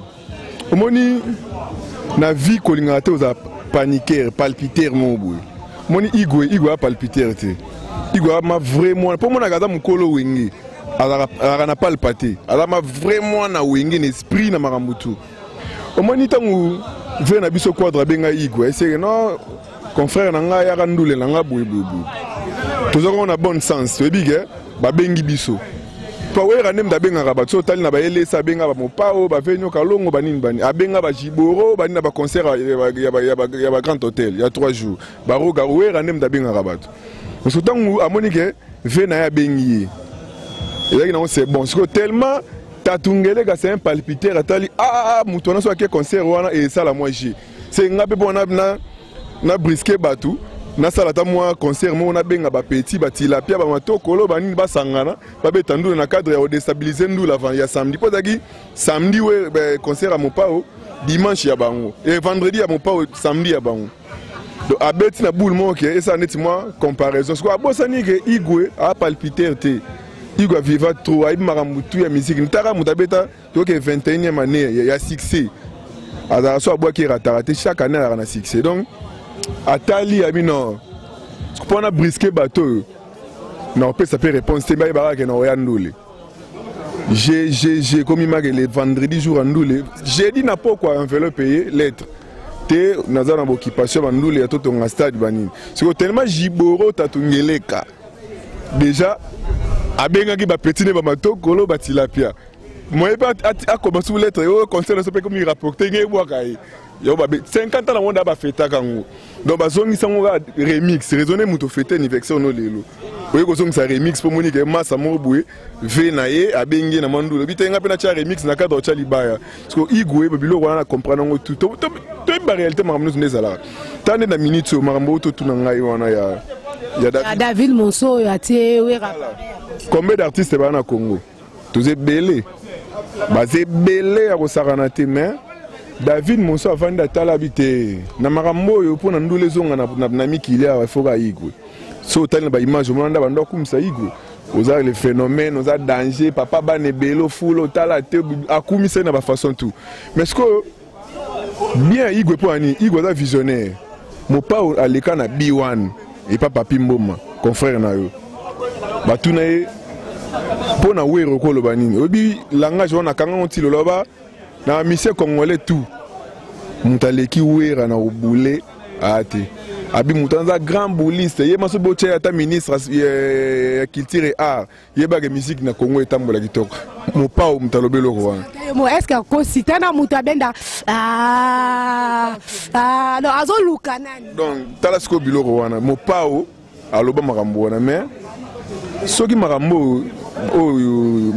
Omoni, na vie kolingaka te ozala paniquer, palpiter moko boye. Omoni Igwe, Igwe apalpiter te. Igwe ama vrai mwana, mpo monaka aza mokolo Wenge, azalaka na palpa te, aza ma vrai mwana Wenge na esprit na makambo tu. Omoni, ntango vrai na biso Quadre abenga Igwe, eseke no confrère na ngai, yaka ndule na ngai boye boye boye, tozalaka na bonne sens, toyebi ke babengi biso po Wera nde moto abengaka bato. So otali na bayelesa, abenga bamopao, bavenio kalongo, banini bani, abenga bajiboro, banini na baconcert ya bagrand hôtel ya 3 jours, baroga. Wera nde moto abengaka bato. Parce ntango amoni ke ve na ye abengi ye, ezalaki nango c'est bon. Sikoyo tellement Tatungeleka, c'est un palpitaire, atali ah, moto wana so ake concert wana esala mwa g se nga mpe mpo na brusquer bato, nasala ata mwa concert moko, nabenga bapeti, batilapia, bamatokolo, banini, basangana babeta ndula na cadre ya kodéstabiliser ndula ya samedi, mpo ezalaki samedi we concert ya Mopao, dimanche ya bango, e vendredi ya Mopao, samedi ya bango. Donc abeti na boule moko ke esala neti mwa comparaison. Sikoyo abosani ke Igwe apalpiter te. Igwe aviva trop, ayebi makambo tu ya musique. Ntaka moto abeta toke 21e année ya succès, azalaka so abwaki erataka te, chaque année azalaka na succès. Donc atali abi non, mpona brusquer bato oyo na kopesa mpe réponse te, bayebaka ke na oya ndule g g g komi make le vendredi jour ya ndule, jeudi na pokwa enveloppe ye lettre te, naza na baoccupation bandule ya totonga stade banini. Sikoyo tellement Jiboro Tatungeleka déjà abengaki bapeti ne bamatokolo, batilapia, moye mpe akoma su lettre oyo concert na so mpe komi rapporte nge ebwaka ye yo babe 50 ans nango nda bafetaka yango. Donc bazongisa yango kaka remix raisonne. Moto fete anniversaire no lelo, oye kozongisa remix mpo moni ke masa moko boye ve na ye abengi ye na mwa ndula, obi te nga mpe natya remix na cadre otya libaya. Parce que Igwe biloko wana na comprendre yango tout, toyebi baréalité, makambo nyonso nde ezalaka. Ta nde na minute oyo makambo oyo totuna ngai wana ya David Monso oyo atie Wera. Combien d'artistes baa na Congo? Toza ebele, baza ebele ya kosakana te. Mais David Monso avandi, atala bi te na makambo oyo mpo na ndula ezonga na mikili awa, efoka Igwe. So otali na baimage, omona nda bando akumisa Igwe: oza le phénomène, oza danger, papa bana ebele, ofula otala te, akumisa ye na bafaçon tout. Mais sikoyo bien Igwe, mpo ani Igwe aza visionnaire. Mopao aleka na B1 epa Papi Mboma, confrère na yo, batuna ye mpo na Were okoloba nini? Oyebi langage wana akanga ngo ntilo, loba na musicien congolais tout, moto aleki Wera na kobule aya te. Abi moto aza grand bouliste, ye maso botya ye ata ministre ya culture et art, yebaka musique na Congo etambola kitoko. Mopao moto alobi eloko wana. Mo est ce que akosi tana moto abenda? Ah, ah, non, azoluka nani? Donc tala sikoyo biloko wana, Mopao aloba makambo wana. Mais soki makambo oyo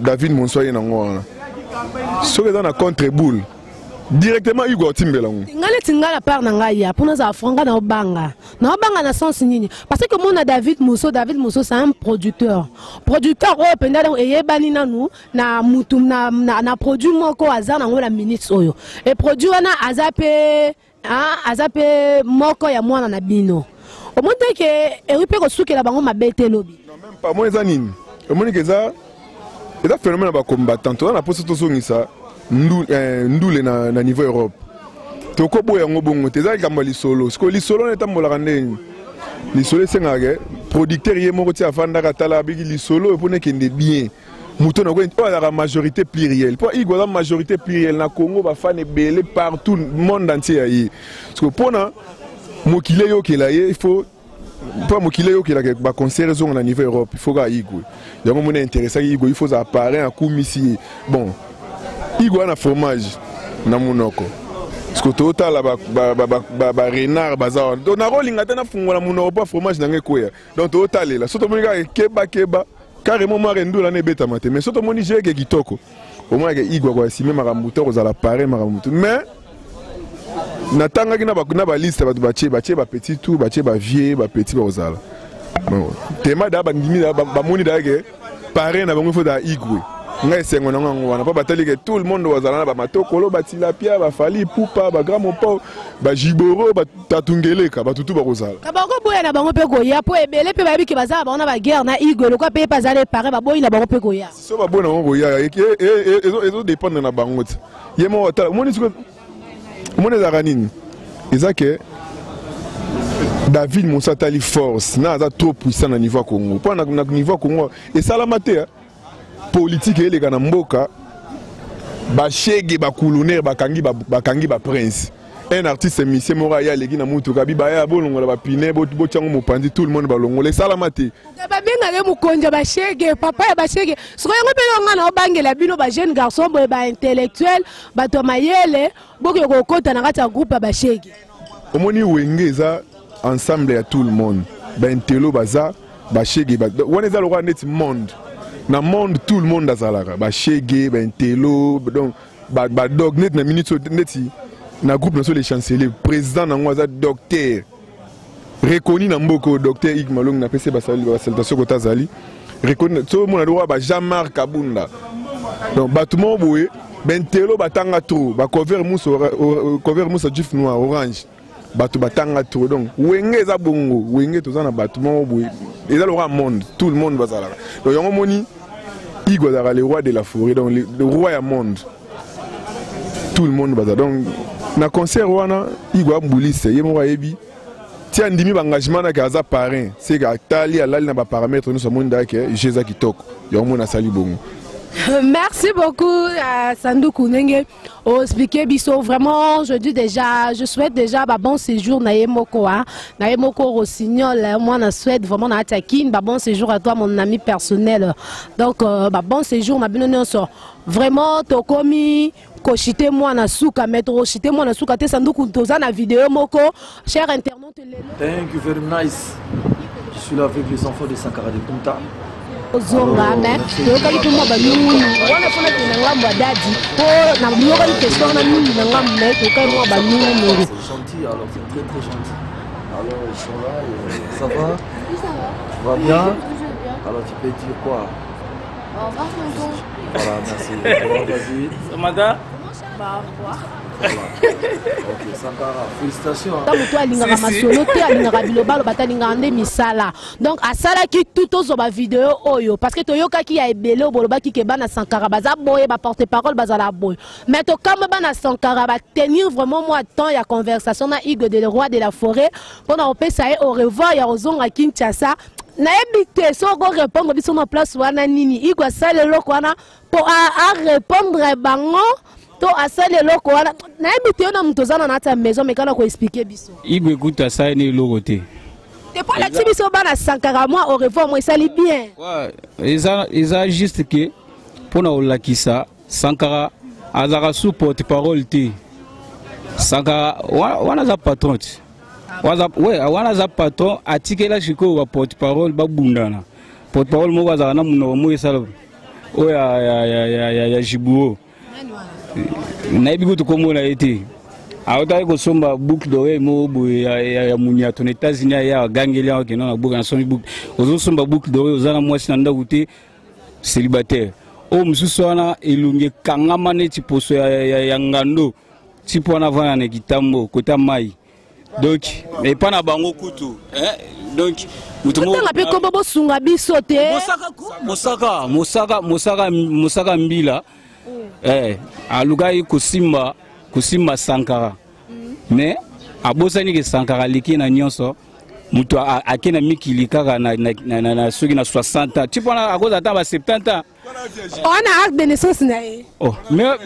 David Monso aye nango wana, soki eza na contre boule directement, Hugo atimbela ngo. Ngai neti ngai na part na ngai ya mpo nazala franc, ngai naobanga, naobanga na sens nini? Parce que mona David Moso, David Moso c'est un producteur, producteur oyo mpenza donc eyebani nanu na mutu na produit moko aza nango na minute oyo. E produit wana aza mpe, aza mpe moko ya mwana na bino. Omoni te ke eri mpe kosukela bango mabe te lobi? Non, même pas. Moi eza nini? Omoni ke eza phénomène ya bacombattant. Toza na mposa tozongisa ndule na niveau Europe. Tokoboya yango bongo te, eza likambo ya lisolo. Sikoyo lisolo wana etambolaka ndeni? Lisolo esengaka ke producteur ye moko ti afandaka, tala abiki lisolo oyo mpona ekende bien. Moto na oyo azalaka majorité plurielle, mpo Igwe aza majorité plurielle na Congo, bafan ebele partout monde entier ya ye. Parce que mpona mokili eyokela ye, il faut mpo mokili eyokelaka baconcert ezonga na niveau Europe, il faut kaka Igwe. Yango moni intéressaki Igwe, il faut ozala parrain, akumisi ye. Bon, Igwe wana fromage na monoko, parce que totala barenard baza wana, donc nakolinga te nafungola monoko mpo fromage na ngai ekweya. Donc totalela, so tomoni kaka kebakeba carrément mwa rendula na ebetama te. Mais so tomoni jeke kitoko, omonaka Igwe akoasime makambo to akozala parrain makambo tu. Mais Natangaki na baliste, bato batie batie bapetit tout, batie bavieux, bapetit bakozala. Bon, tema da bandimi bamoni da ke parrain na bango ifo da Igwe. Ngai esengo nango yango wana, mpo batali ke tout le monde bazala na bamatokolo, batilapia, bafali pupa, bagrand mopo, bajiboro, batatungeleka, batutu bakozala. Bakoboya na bango mpe koya, mpo ebele mpe bayebi ke baza na bango na baguerre na Igwe, lokwa mpe ye mpe aza parrain, baboyi na bango mpe koya. So baboyi na bango koya, ezodépendre na bango ti ye moko atala. Omoni sikoyo, omoni ezalaka nini? Eza ke David Mosa atali force na aza trop puissant na niveau ya Congo, mpo na niveau ya Congo esalama te. Politique eleka na mboka, bashege, bakulunere bakangi, bakangi baprince. Un artiste musicien moko aye, aleki na mutuka, bi baya bolongola bapine, botiango mopanzi, tout le monde balongola. Esalama te. Babengaka mokonzi ya bashege, papa ya bashege. Sikoyo yango mpe nga na obangela bino bajeune garçon boye, baintellectuel, bato ya mayele, bokoki kokota na kati ya groupe ya bashege. Omoni, Wenge eza ensemble ya tout le monde. Baintello baza, bashege wana eza lokola neti monde. Na monde tout le monde azalaka, bashege, baintello, donc badog. Neti na minute neti na groupe na so, les chanceliers, président nango aza docteur reconnu na mboka oyo, docteur Ig Malongi. Napesi basalutation kota azali reconnu. So omona lokola ba Jean Marc Kabunda, donc bato moko boye, bentelo batanga trop, bacover musa, cover musa, juif noir, orange, bato batanga trop. Donc Wenge eza bongo. Wenge toza na bato moko boye, eza lokola monde, tout le monde bazalaka. Donc yango moni Igwe azalaka le roi de la forêt, donc le roi ya monde, tout le monde baza. Donc na concert wana, Igwe ambulise, ye moko ayebi ti andimi baengagement nake, aza parrain, seke atali, alali na baparamètre nyonso, amoni ndake je eza kitoko, yango moni asali bongo. Merci beaucoup à Sanduku ndenge expliquer biso. Vraiment, je dis déjà, je souhaite déjà bah, bon séjour na ye moko, hein. Na ye moko Rossignol, moi na souhaite vraiment na Atakin, bah, bon séjour à toi, mon ami personnel. Donc bah, bon séjour na bino nyonso. Vraiment tokomi koshite mwana suka, mais tokoshite mwana suka te. Sanduku, toza na vidéo moko, cher internaute, lelo. Thank you, very nice. Je suis là avec les enfants de Sankara de Kunta. Ozonga, mais toyokaki mpe mwa banungu wana mpona ke na ngambo ya dadi, mpo nayokaki question wana mingi na ngambo na ye, toyokaki mwa banungunungu. C'est gentil, alors c'est très très gentil. Alors ils sont là, et ça va? Tu vas bien? Alors tu peux dire quoi? Au revoir, tonton. Voilà, merci. Bon, vas-y. Samantha. Bah, au revoir. Voilà. Ok, Sankara, félicitations, hein. Ntango to alingaka masolo te, alingaka biloba aloba te, alingaka nde misala. Donc asalaki tout tozwa bavideo oyo, parce que toyokaki ya ebele oyo bolobaki ke bana Sankara baza boye, baporte parole bazala boye, mais tokamba bana Sankara batenir vraiment mwa temps ya conversation na Igwe de le roi de la forêt mpona kopesa ye au revoir ya kozonga Kinshasa. Nayebi te soki okorépondre biso na place wana, nini Igwe asali eloko wana mpo arépondre bango to asali eloko wana? Nayebi te, yo na moto oza na nati ya maison, mekana koexpliquer biso. Igwe kutu asali ni eloko te. Te, mpo alakisi biso bana Sankara mwa au revoir mo esali bien. Ouais, eza juste ke mpona kolakisa Sankara azalaka sous porte parole te. Sankara wana aza patron ti. Wana aza patron, atikela sikoyo baporte parole babundana. Porte parole moko azalaka na monoko moko esala oyo ya jibuo, nayebi kutu kombo na ye te. Aotaki kosomba boucle d'oreille moko boye ya munyato na États-Unis, aya agangeli yango, akenda na boucle, nasombi boucle. Ozosomba boucle d'oreille, oza na mwasi na ndako te, célibataire. Oyo mosusu wana elongi ekangama neti poso ya ngando ti mpo wana avanda na kitambo kota mai. Donc epa na bango kutu, eh, donc moto moko- Otanga mpe kombo, bosunga biso te. Mosaka, mosaka, mosaka, mosaka, mosaka mbila, alukaki kosimba Sankara, mais abosani ke Sankara aleki na nyonso. Moto ake na mikili kaka na soki na 60 ans, ti mpona akozala ata ba 70 ans. Wana acte de naissance na ye. Oh, mais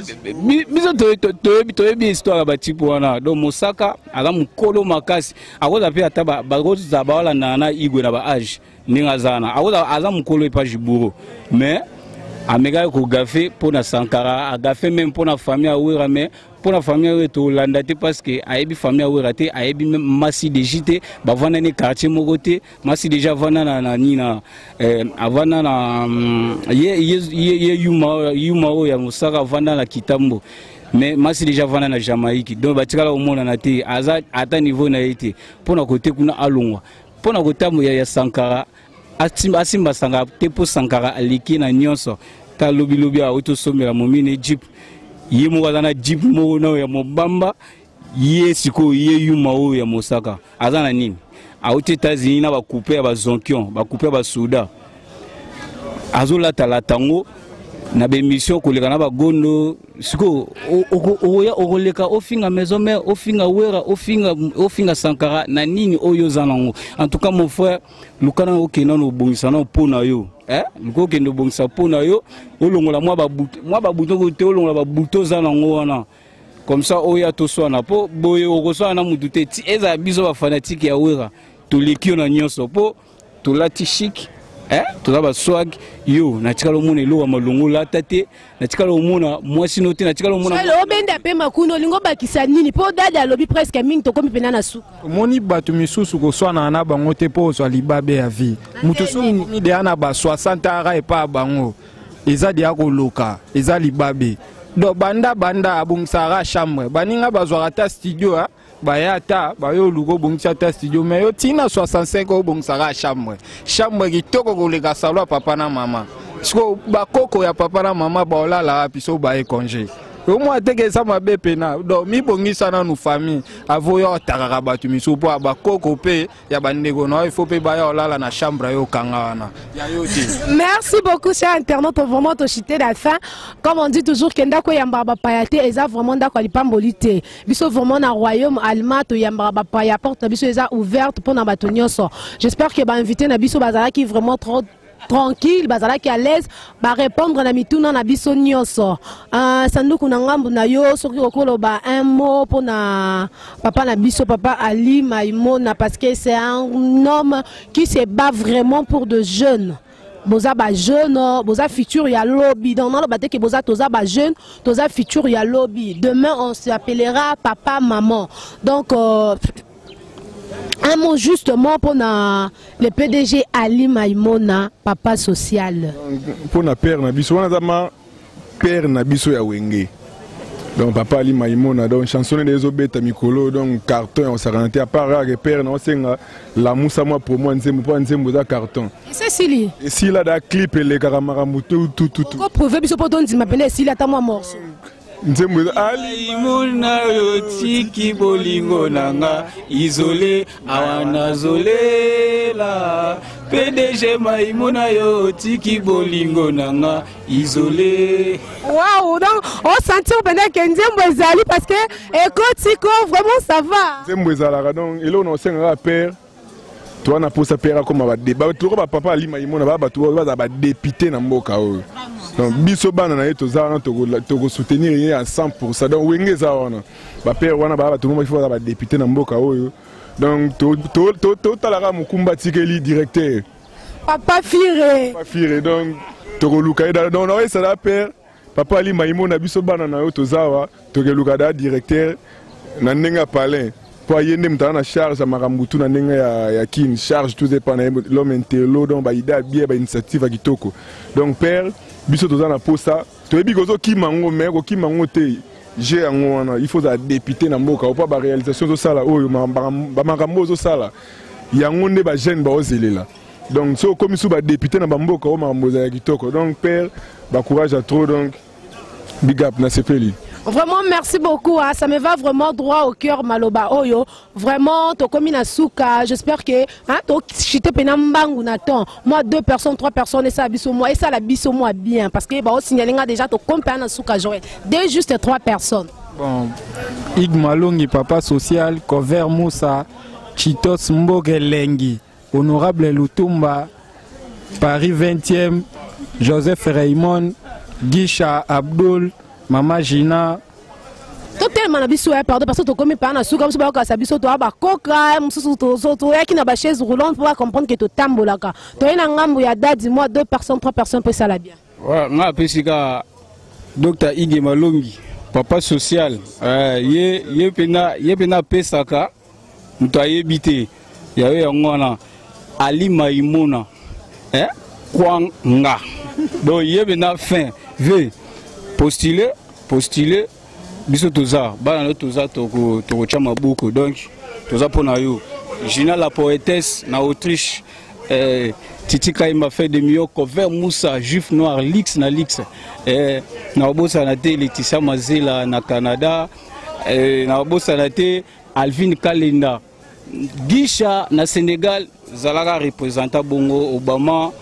biso toyebi histoire ya batipe wana. Donc Mosaka aza mokolo makasi, akozala mpe ata bakozala baolandana na Igwe na baage ndenge aza na, akozala aza mokolo epa Jiburo, mais amekaki kogafe mpo na Sankara, agafe même mpo na famille Awera. Mais mpo na famille oyo tolanda te, parce que ayebi famille Awera te, ayebi masi deji te, bavanda ni quartier moko te. Masi deja avanda na nini na avanda na ye, ye, ye, ye yuma, yuma oyo ya Mosaka avanda na Kitambo. Mais masi déjà vanda na Jamaïque, donc batikala komonana te, aza ata niveau na ye te. Mpo na kote kuna alongwa mpo na kotambo ya Sankara, asimba Sankara te, mpo Sankara aleki na nyonso. Ta lobilobi awa tosomela momine jeep, ye moko aza na jeep moko nao ya mobamba. Ye sikoyo ye yuma oyo ya mosaka aza na nini? Auti États-Unis na bacoupe ya bazonkion, bacoupe ya basuda, azolatalata yango na baémission koleka na bagondo. Sikoyo okoya okoleka ofinga Maison Mère, ofinga Wera, ofinga Sankara na nini oyo oza nango? En tout cas, mon frère, luka na okende nano obongisa nano mpo na yo, eh? Luka okende obongisa mpo na yo, olongola mwa babuto te, olongola babuto oza nango wana. Comme ça oyo atoswana, mpo boye okoswana na mutu te. Ti ezala biso bafanatike ya Wera, toleki yo na nyonso mpo tolati chic, eh? Toza baswag. Yo natikala omona eloko ya malongo olata te, natikala omona mwasi no te, natikala omona. Obenda mpe makuna, olingi obakisa nini? Mpo dada alobi presque mingi, tokomi mpena na suka. Omoni bato misusu koswanaka na bango te mpo ozwa libabe ya vie. Moto soki okomi deya na ba 60 ara epa ya bango, eza deya koloka, eza libabe. Donc banda banda abongisaka chambre, baninga bazwaka ata studio, baya ata bayo oluka obongisa ata studio, mais yo ntina 65 obongisaka chambre, chambre kitoko koleka salon ya papa na mama. Siko bakoko ya papa na mama baolala wapi so baye congé? Omwa teke eza mabe pena. Donc mibongisa nanu famille avo yo otakaka bato misusu, mpo bakoko mpe ya bandeko na yo ifo mpe baya olala na chambre yo okanga wana ya yo te. Merci beaucoup, cher internaute. Vraiment toshite la fin. Comme on dit toujours ke ndako eyambaka bapaya te, eza vraiment ndako ya lipamboli te. Biso vraiment na royaume allemand toyambaka bapaya, porte na biso eza ouverte mpona bato nyonso. J'espère que bainvité na biso bazalaki vraiment trop tranquille, bazalaki à l'aise barépondre na mituna na biso nyonso. Sanduku na ngambu na yo, soki okoloba un mot mpona papa na biso, papa Ali Maimona, parce que c'est un homme qui se bat vraiment pour de jeunes. Boza bajeune, boza futur ya lobi. Donc naloba te ke boza, toza bajeune, toza futur ya lobi. Demain on s'appellera papa, maman. Donc un mot justement pour le PDG Ali Maimona, papa social. Pour na père na biso wana, ma père na biso ya Wenge. Donc papa Ali Maimona, donc chanson nde ezobeta mikolo, donc carton ya osakana te. À part kaka père na osenga lamusa mwa promo ya nzembo, mpo nzembo eza carton. Esesili. Esila da, clip elekaka makambo tu tu tu tu. Prouve biso mpo tondima pene esili, ata mwa morceau. Nzembo eza Ali Maimona, oyo tiki bolingo na nga isole awa, nazolela. PDG Maimona, yo tiki bolingo na nga isole. Wow, donc osentir pene ke nzembo ezali, parce que ekoti ko vraiment ça va. Nzembo ezalaka. Donc eloko na osengaka père toza na mposa père akoma toko bapapa Ali Maimona, baa bato oyo bazala badéputé na mboka oyo. Donc biso bana na ye toza wana, tokosoutenir ye à 100. Donc Wenge eza wana, bapère wana baa bato moko ifo bazala badéputé na mboka oyo. Donc totalaka mokumba atikeli directeur. Papa Fire. Papa Fire, donc tokoluka ye. Donc naoyesala père, papa Ali Maimona, biso bana na yo toza awa, tokeluka da directeur na ndenge ya palin, mpo aye nde moto aza na charge ya makambo tu na ndenge ya kine, charge tout epa na ye, l'homme intello. Donc baidée ya bien, bainitiative ya kitoko. Donc père, biso toza na posa, toyebi kozokima yango, mais kokima yango te, je yango wana il faut ozala député na mboka, opo baréalisation ozosala oyo, bamakambo ozosala yango nde bajeune baozelela. Donc so okomi su badéputé na bamboka oyo, makambo ezala kitoko. Donc père, bacourage à trop. Donc big up, nasepeli. Vraiment, merci beaucoup. Hein. Ça me va vraiment droit au cœur, maloba oyo. Vraiment, tokomi na suka. J'espère que hein, tochite pena mbangu na temps. Moi, deux personnes, trois personnes, et ça, biso moi, et ça, la biso moi bien. Parce que, bah, signaler déjà, to na suka, Joël. Deux, juste trois personnes. Bon, Ig Malongi, papa social, Cover Moussa, Chitos Mboge Lengi, Honorable Lutumba, Paris 20e, Joseph Raymond, Gisha Abdul, Mama Gina. Totelema na biso ya pardon, parce que tokomi pa na suka. Mosusu bayokasa biso toya bakoka, mosusu toyaki na bachaise roulante mpo bacomprendre ke totambolaka. Toye na ngambo ya dadi, moi deux personnes, trois personnes mpo esala bien. Nga apesi kaka Dr Ige Malongi, papa social. Ye mpena apesaka moto ayebi te yayo yango wana Ali Maimona, eh? Kwanga. Donc ye mpena fin v postule postule. Biso toza bana no, toza tokotya maboko, donc toza mpo na yo. Gina la poétesse na Autriche, Titi Kaimba fait de Miyoko, Ver Moussa, Juif Noir, Lix na Lix. Na obosana te Laetitia Mazela na Canada, na obosana te Alvin Kalenda, Gisha na Sénégal, zalaka représentant bongo Obama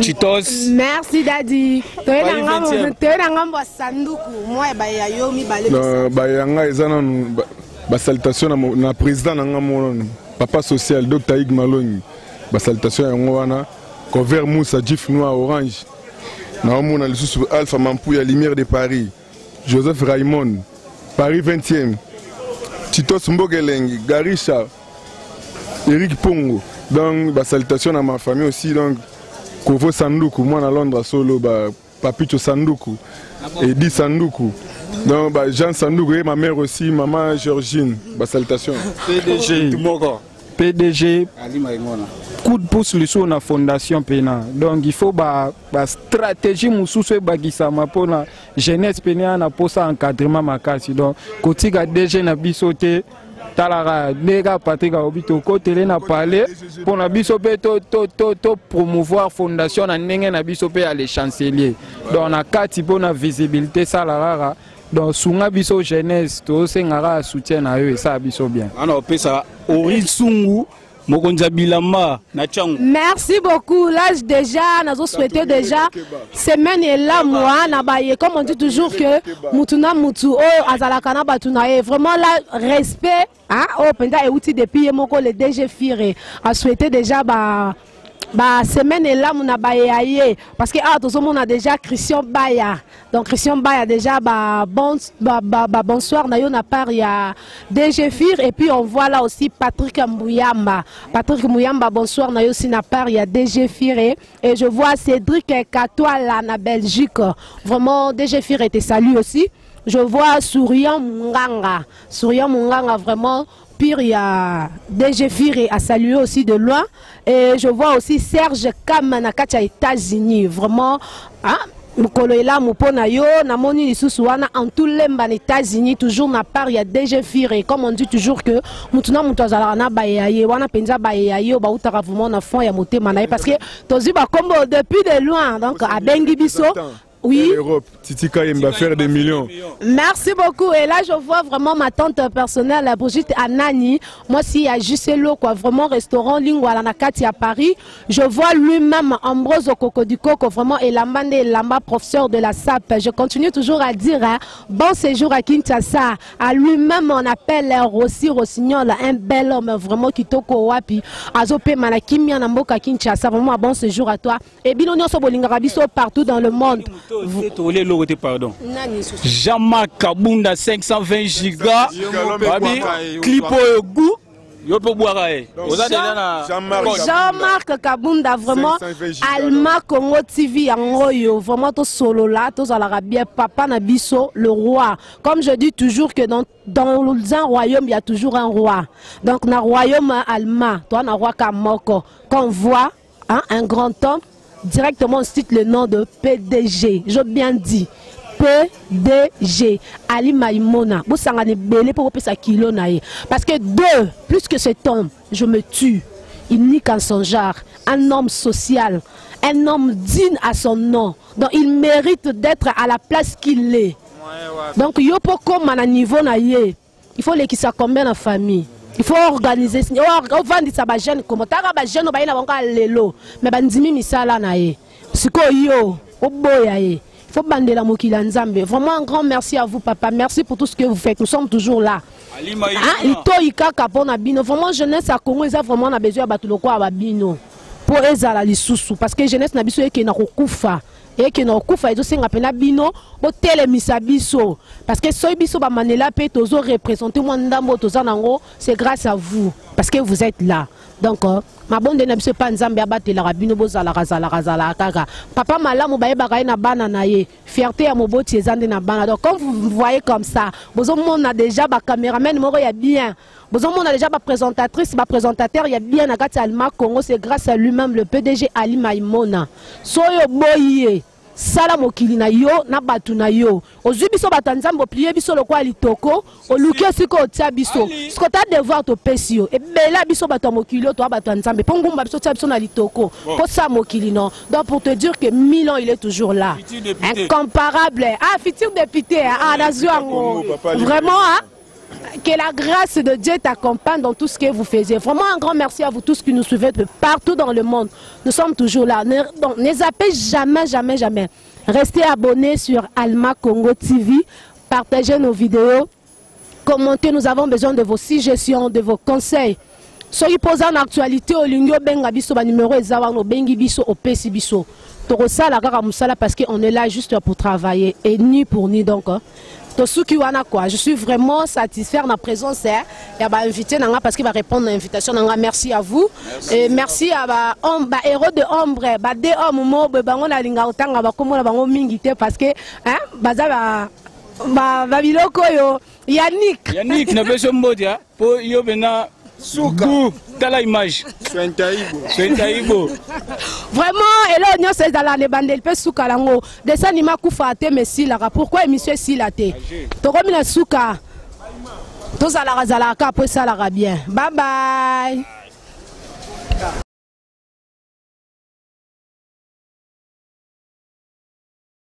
Chitos. Merci Daddy. Toye na ngambo ya sanduku mwa baya yo mibale. Bayanga eza nanu basalutation na président na nga moko nanu, papa social Dr Ig Malongi. Basalutation yango wana, Cover Moussa, Jif Noir, Orange, naomona lisusu Alpha Mampuya, Lumière de Paris, Joseph Raymond, Paris 20e, Titos Mbokelengi, Garisha, Eric Pongo. Donc basalutation na ma famille aussi, donc Kovo Sanduku, mwana Londres solo, ba Papicho Sanduku, Edi Sanduku, donc bah, Jean Sanduku et ma mère aussi, maman Georgine, bah, salutations. PDG moko. PDG. Ali Maimona. Coup de pouce lisusu na fondation pena. Donc il faut ba ba stratégie mosusu ebakisama mpona jeunesse pene ya na posa encadrement makasi. Donc kotika DG na biso te, talaka ndenge kaka Patrik alobi, tokotele na palais mpona biso mpe to promouvoir fondation na ndenge na biso mpe ya le chancelier. Donc na kati mpona visibilité esala kaka. Donc sunga biso jeunesse, tozosenga kaka soutien na yo, esala biso bien. Wana opesa Ori Sungu, mokonzi ya bilamba na Tiango. Merci beaucoup. Là, déjà, nous avons souhaité déjà semaine est là, moi, na baye. Comme on dit toujours que mutu na mutu, oh, azalaka na batu na ye. Vraiment là, respect, hein, oh, penda euti depuis ye moko le DG Fire a souhaité déjà ba semaine est là muna baye aye, parce que ah tozomona déjà Christian Baya. Donc Christian Baya déjà, ba bon ba bonsoir na yo na part ya DG Fire. Et puis on voit là aussi Patrick Mbuyamba. Patrick Mbuyamba, bonsoir na yo aussi na part ya DG Fire. Et je vois Cédric Katoala na Belgique. Vraiment DG Fire te salue aussi. Je vois Souriant Munganga. Souriant Munganga, vraiment pire, il y a DG Fire à saluer aussi de loin. Et je vois aussi Serge Kam na kati ya États-Unis. Vraiment, hein, mokolo elamu mpo na yo. Namoni lisusu wana Antulemba na États-Unis, toujours na part ya DG Fire. Et comme on dit toujours que mutu na mutu azalaka na baye ye wana, mpenza baye ya ye oyo bautaka vraiment na fond ya motema na ye, parce que tozwi bakombo depuis de loin. Donc abengi biso. Oui. Europe, Titi Kayemba, faire des millions. Merci beaucoup. Et là, je vois vraiment ma tante personnelle, Brigitte Anani. Moi, s'il y a juste l'eau, quoi. Vraiment, restaurant Lingwala na kati à Paris. Je vois lui-même, Ambrose Kokodikoko, vraiment, et Lamba nde Lamba, professeur de la SAP. Je continue toujours à dire, hein, bon séjour à Kinshasa. À lui-même, on appelle Rossi Rossignol, un bel homme, vraiment, kitoko wapi. Azope Manakimia na mboka Kinshasa. Vraiment, bon séjour à toi. Et bino nyonso bolingaka biso partout dans le monde. Tolé l'autre, pardon. Nani susu? Jean-Marc Kabunda 520 gigas. Babi clip au goût. Yo pe boire eh. Oza déjà na Jean-Marc Jean-Marc Kabunda, vraiment 520 gigas. Alma Congo TV yango yo, vraiment to solo là, to zalaka bien papa na biso le roi. Comme je dis toujours que dans un royaume, il y a toujours un roi. Donc na royaume Alma, toi na roi Kamoko. Quand on voit, hein, un grand homme, directement on cite le nom de PDG. J'ai bien dit PDG Ali Maïmona. Bosangane belé pour sa kilo na ye. Parce que deux, plus que cet homme, je me tue. Il nie qu'en son genre, un homme social, un homme digne à son nom. Donc il mérite d'être à la place qu'il est. Donc yo poko mana niveau na ye. Il faut les qui s'accompagnent la famille. Il faut organiser. On vend ça ba jeune comme tara ba jeune ba ina banka lelo. Mais ba ndimi misala na ye. Siko yo oboya ye. Il faut bander la mokili ya Nzambe. Vraiment un grand merci à vous papa. Merci pour tout ce que vous faites. Nous sommes toujours là. Ah, litoyi kaka pona bino. Vraiment jeunesse à Congo eza vraiment na besoin ya bato lokola ba bino. Po ezala lisusu parce que jeunesse na biso eke na kokufa. Eke na kokufa ezosenga pena bino botelemisa biso parce que soki biso ba manela pe tozo représenter mwa ndambo toza nango, c'est grâce à vous parce que vous êtes là. Donc mabonde na biso pa Nzambe abatelaka bino, bozalaka zalaka zalaka kaka. Papa malamu bayebaka ye na bana na ye. Fierté ya moboti eza nde na bana. Donc quand vous voyez comme ça, bozomona déjà ba caméraman moko ya bien. Bozomona déjà ba présentatrice, ba présentateur ya bien na kati ya Alma Congo, c'est grâce à lui-même le PDG Ali Maïmona. Soyo boye. Sala mokili na yo na bato na yo. Ozwi biso bato ya Nzambe, oplie biso lokola litoko, oluki esika otia biso. Siko ta devoir topesi yo. Ebele ya biso bato ya mokili oyo toa bato ya Nzambe. Po ngumba biso tia biso na litoko. Po sa mokili non. Donc pour te dire que mille ans il est toujours là. Incomparable. Ah futur député. Ah nazwi yango. Vraiment hein. Que la grâce de Dieu t'accompagne dans tout ce que vous faisiez. Vraiment un grand merci à vous tous qui nous suivez de partout dans le monde. Nous sommes toujours là. Ne, donc, ne zappez jamais, jamais, jamais. Restez abonnés sur Alma Congo TV. Partagez nos vidéos. Commentez, nous avons besoin de vos suggestions, de vos conseils. Soki poza na actualité olingi obenga biso ba numéro eza wana obengi biso opesi biso. Tokosala kaka mosala parce qu'on est là juste pour travailler et ni pour ni donc hein. Tosuki wana quoi. Je suis vraiment satisfait na présence hein, ya ba invité nanga parce qu'il va répondre à l'invitation nanga. Merci à vous. Merci. Et merci à ba homme, ba héros de ombre, ba deux hommes mo be bango na linga otanga ba komona bango mingi te parce que hein baza ba ba, ba biloko yo Yannick. Yannick na beso mbodia po yo bena suka tala image Swentaibo. Swentaibo. Vraiment elo nyonso ezala na ebandeli mpe suka lango dessin anime akufa te mais esilaka pourquoi émission esila te tokomi na suka tozalaka zalaka mpo esalaka bien bye bye.